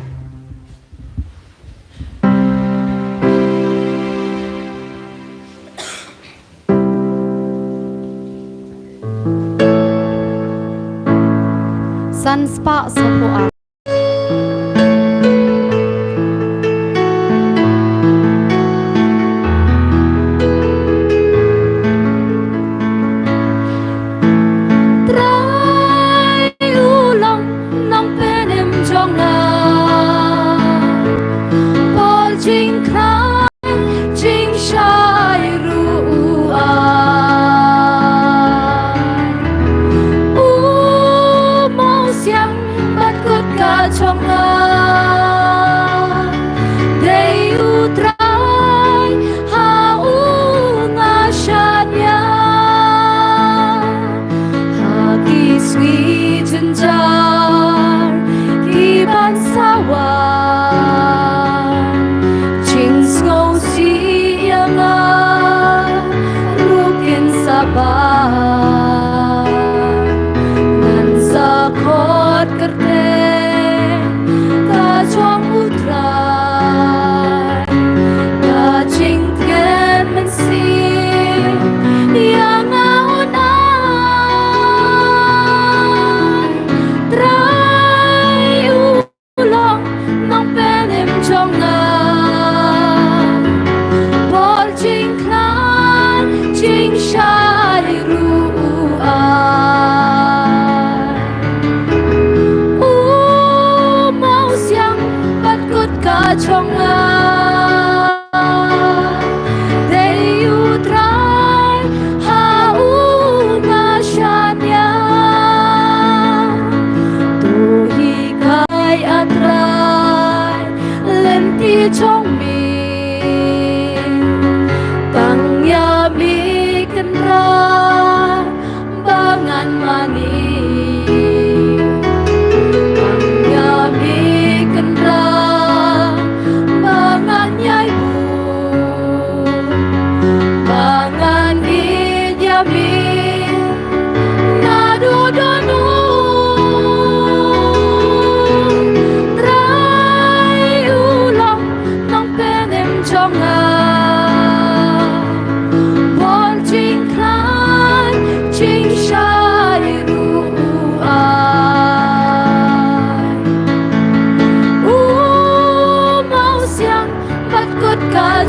San spah sawphew ar. Trai u long nongpynim jong nga, por jingkhlaiñ jingshai ruh u ai. U Mynsiem Bakhuid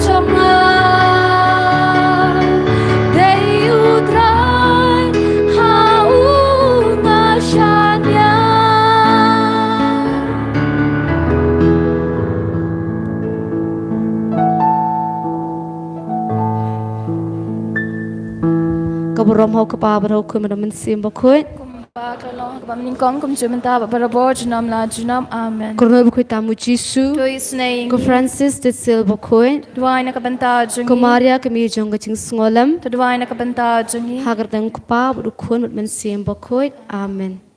jong nga, dei U Trai ha u nga shaniah. Ka burom ha U Kpa bad ha U Khun bad ha U Mynsiem Bakhuid. Kumba ka la long ha kaba nyngkong, kumjuh mynta bad barabor, junom la junom. Amen. Ka rngut bakhuid tam U Jisu. To his name. Ko Francis Tesil Bakhuid. To duwai na ka bynta jong ngi. Ko Maria ka mei jong ka jingsngewlem. To duwai na ka bynta jong ngi. Ha ka kyrteng U Kpa bad U Khun bad U Mynsiem Bakhuid. Amen.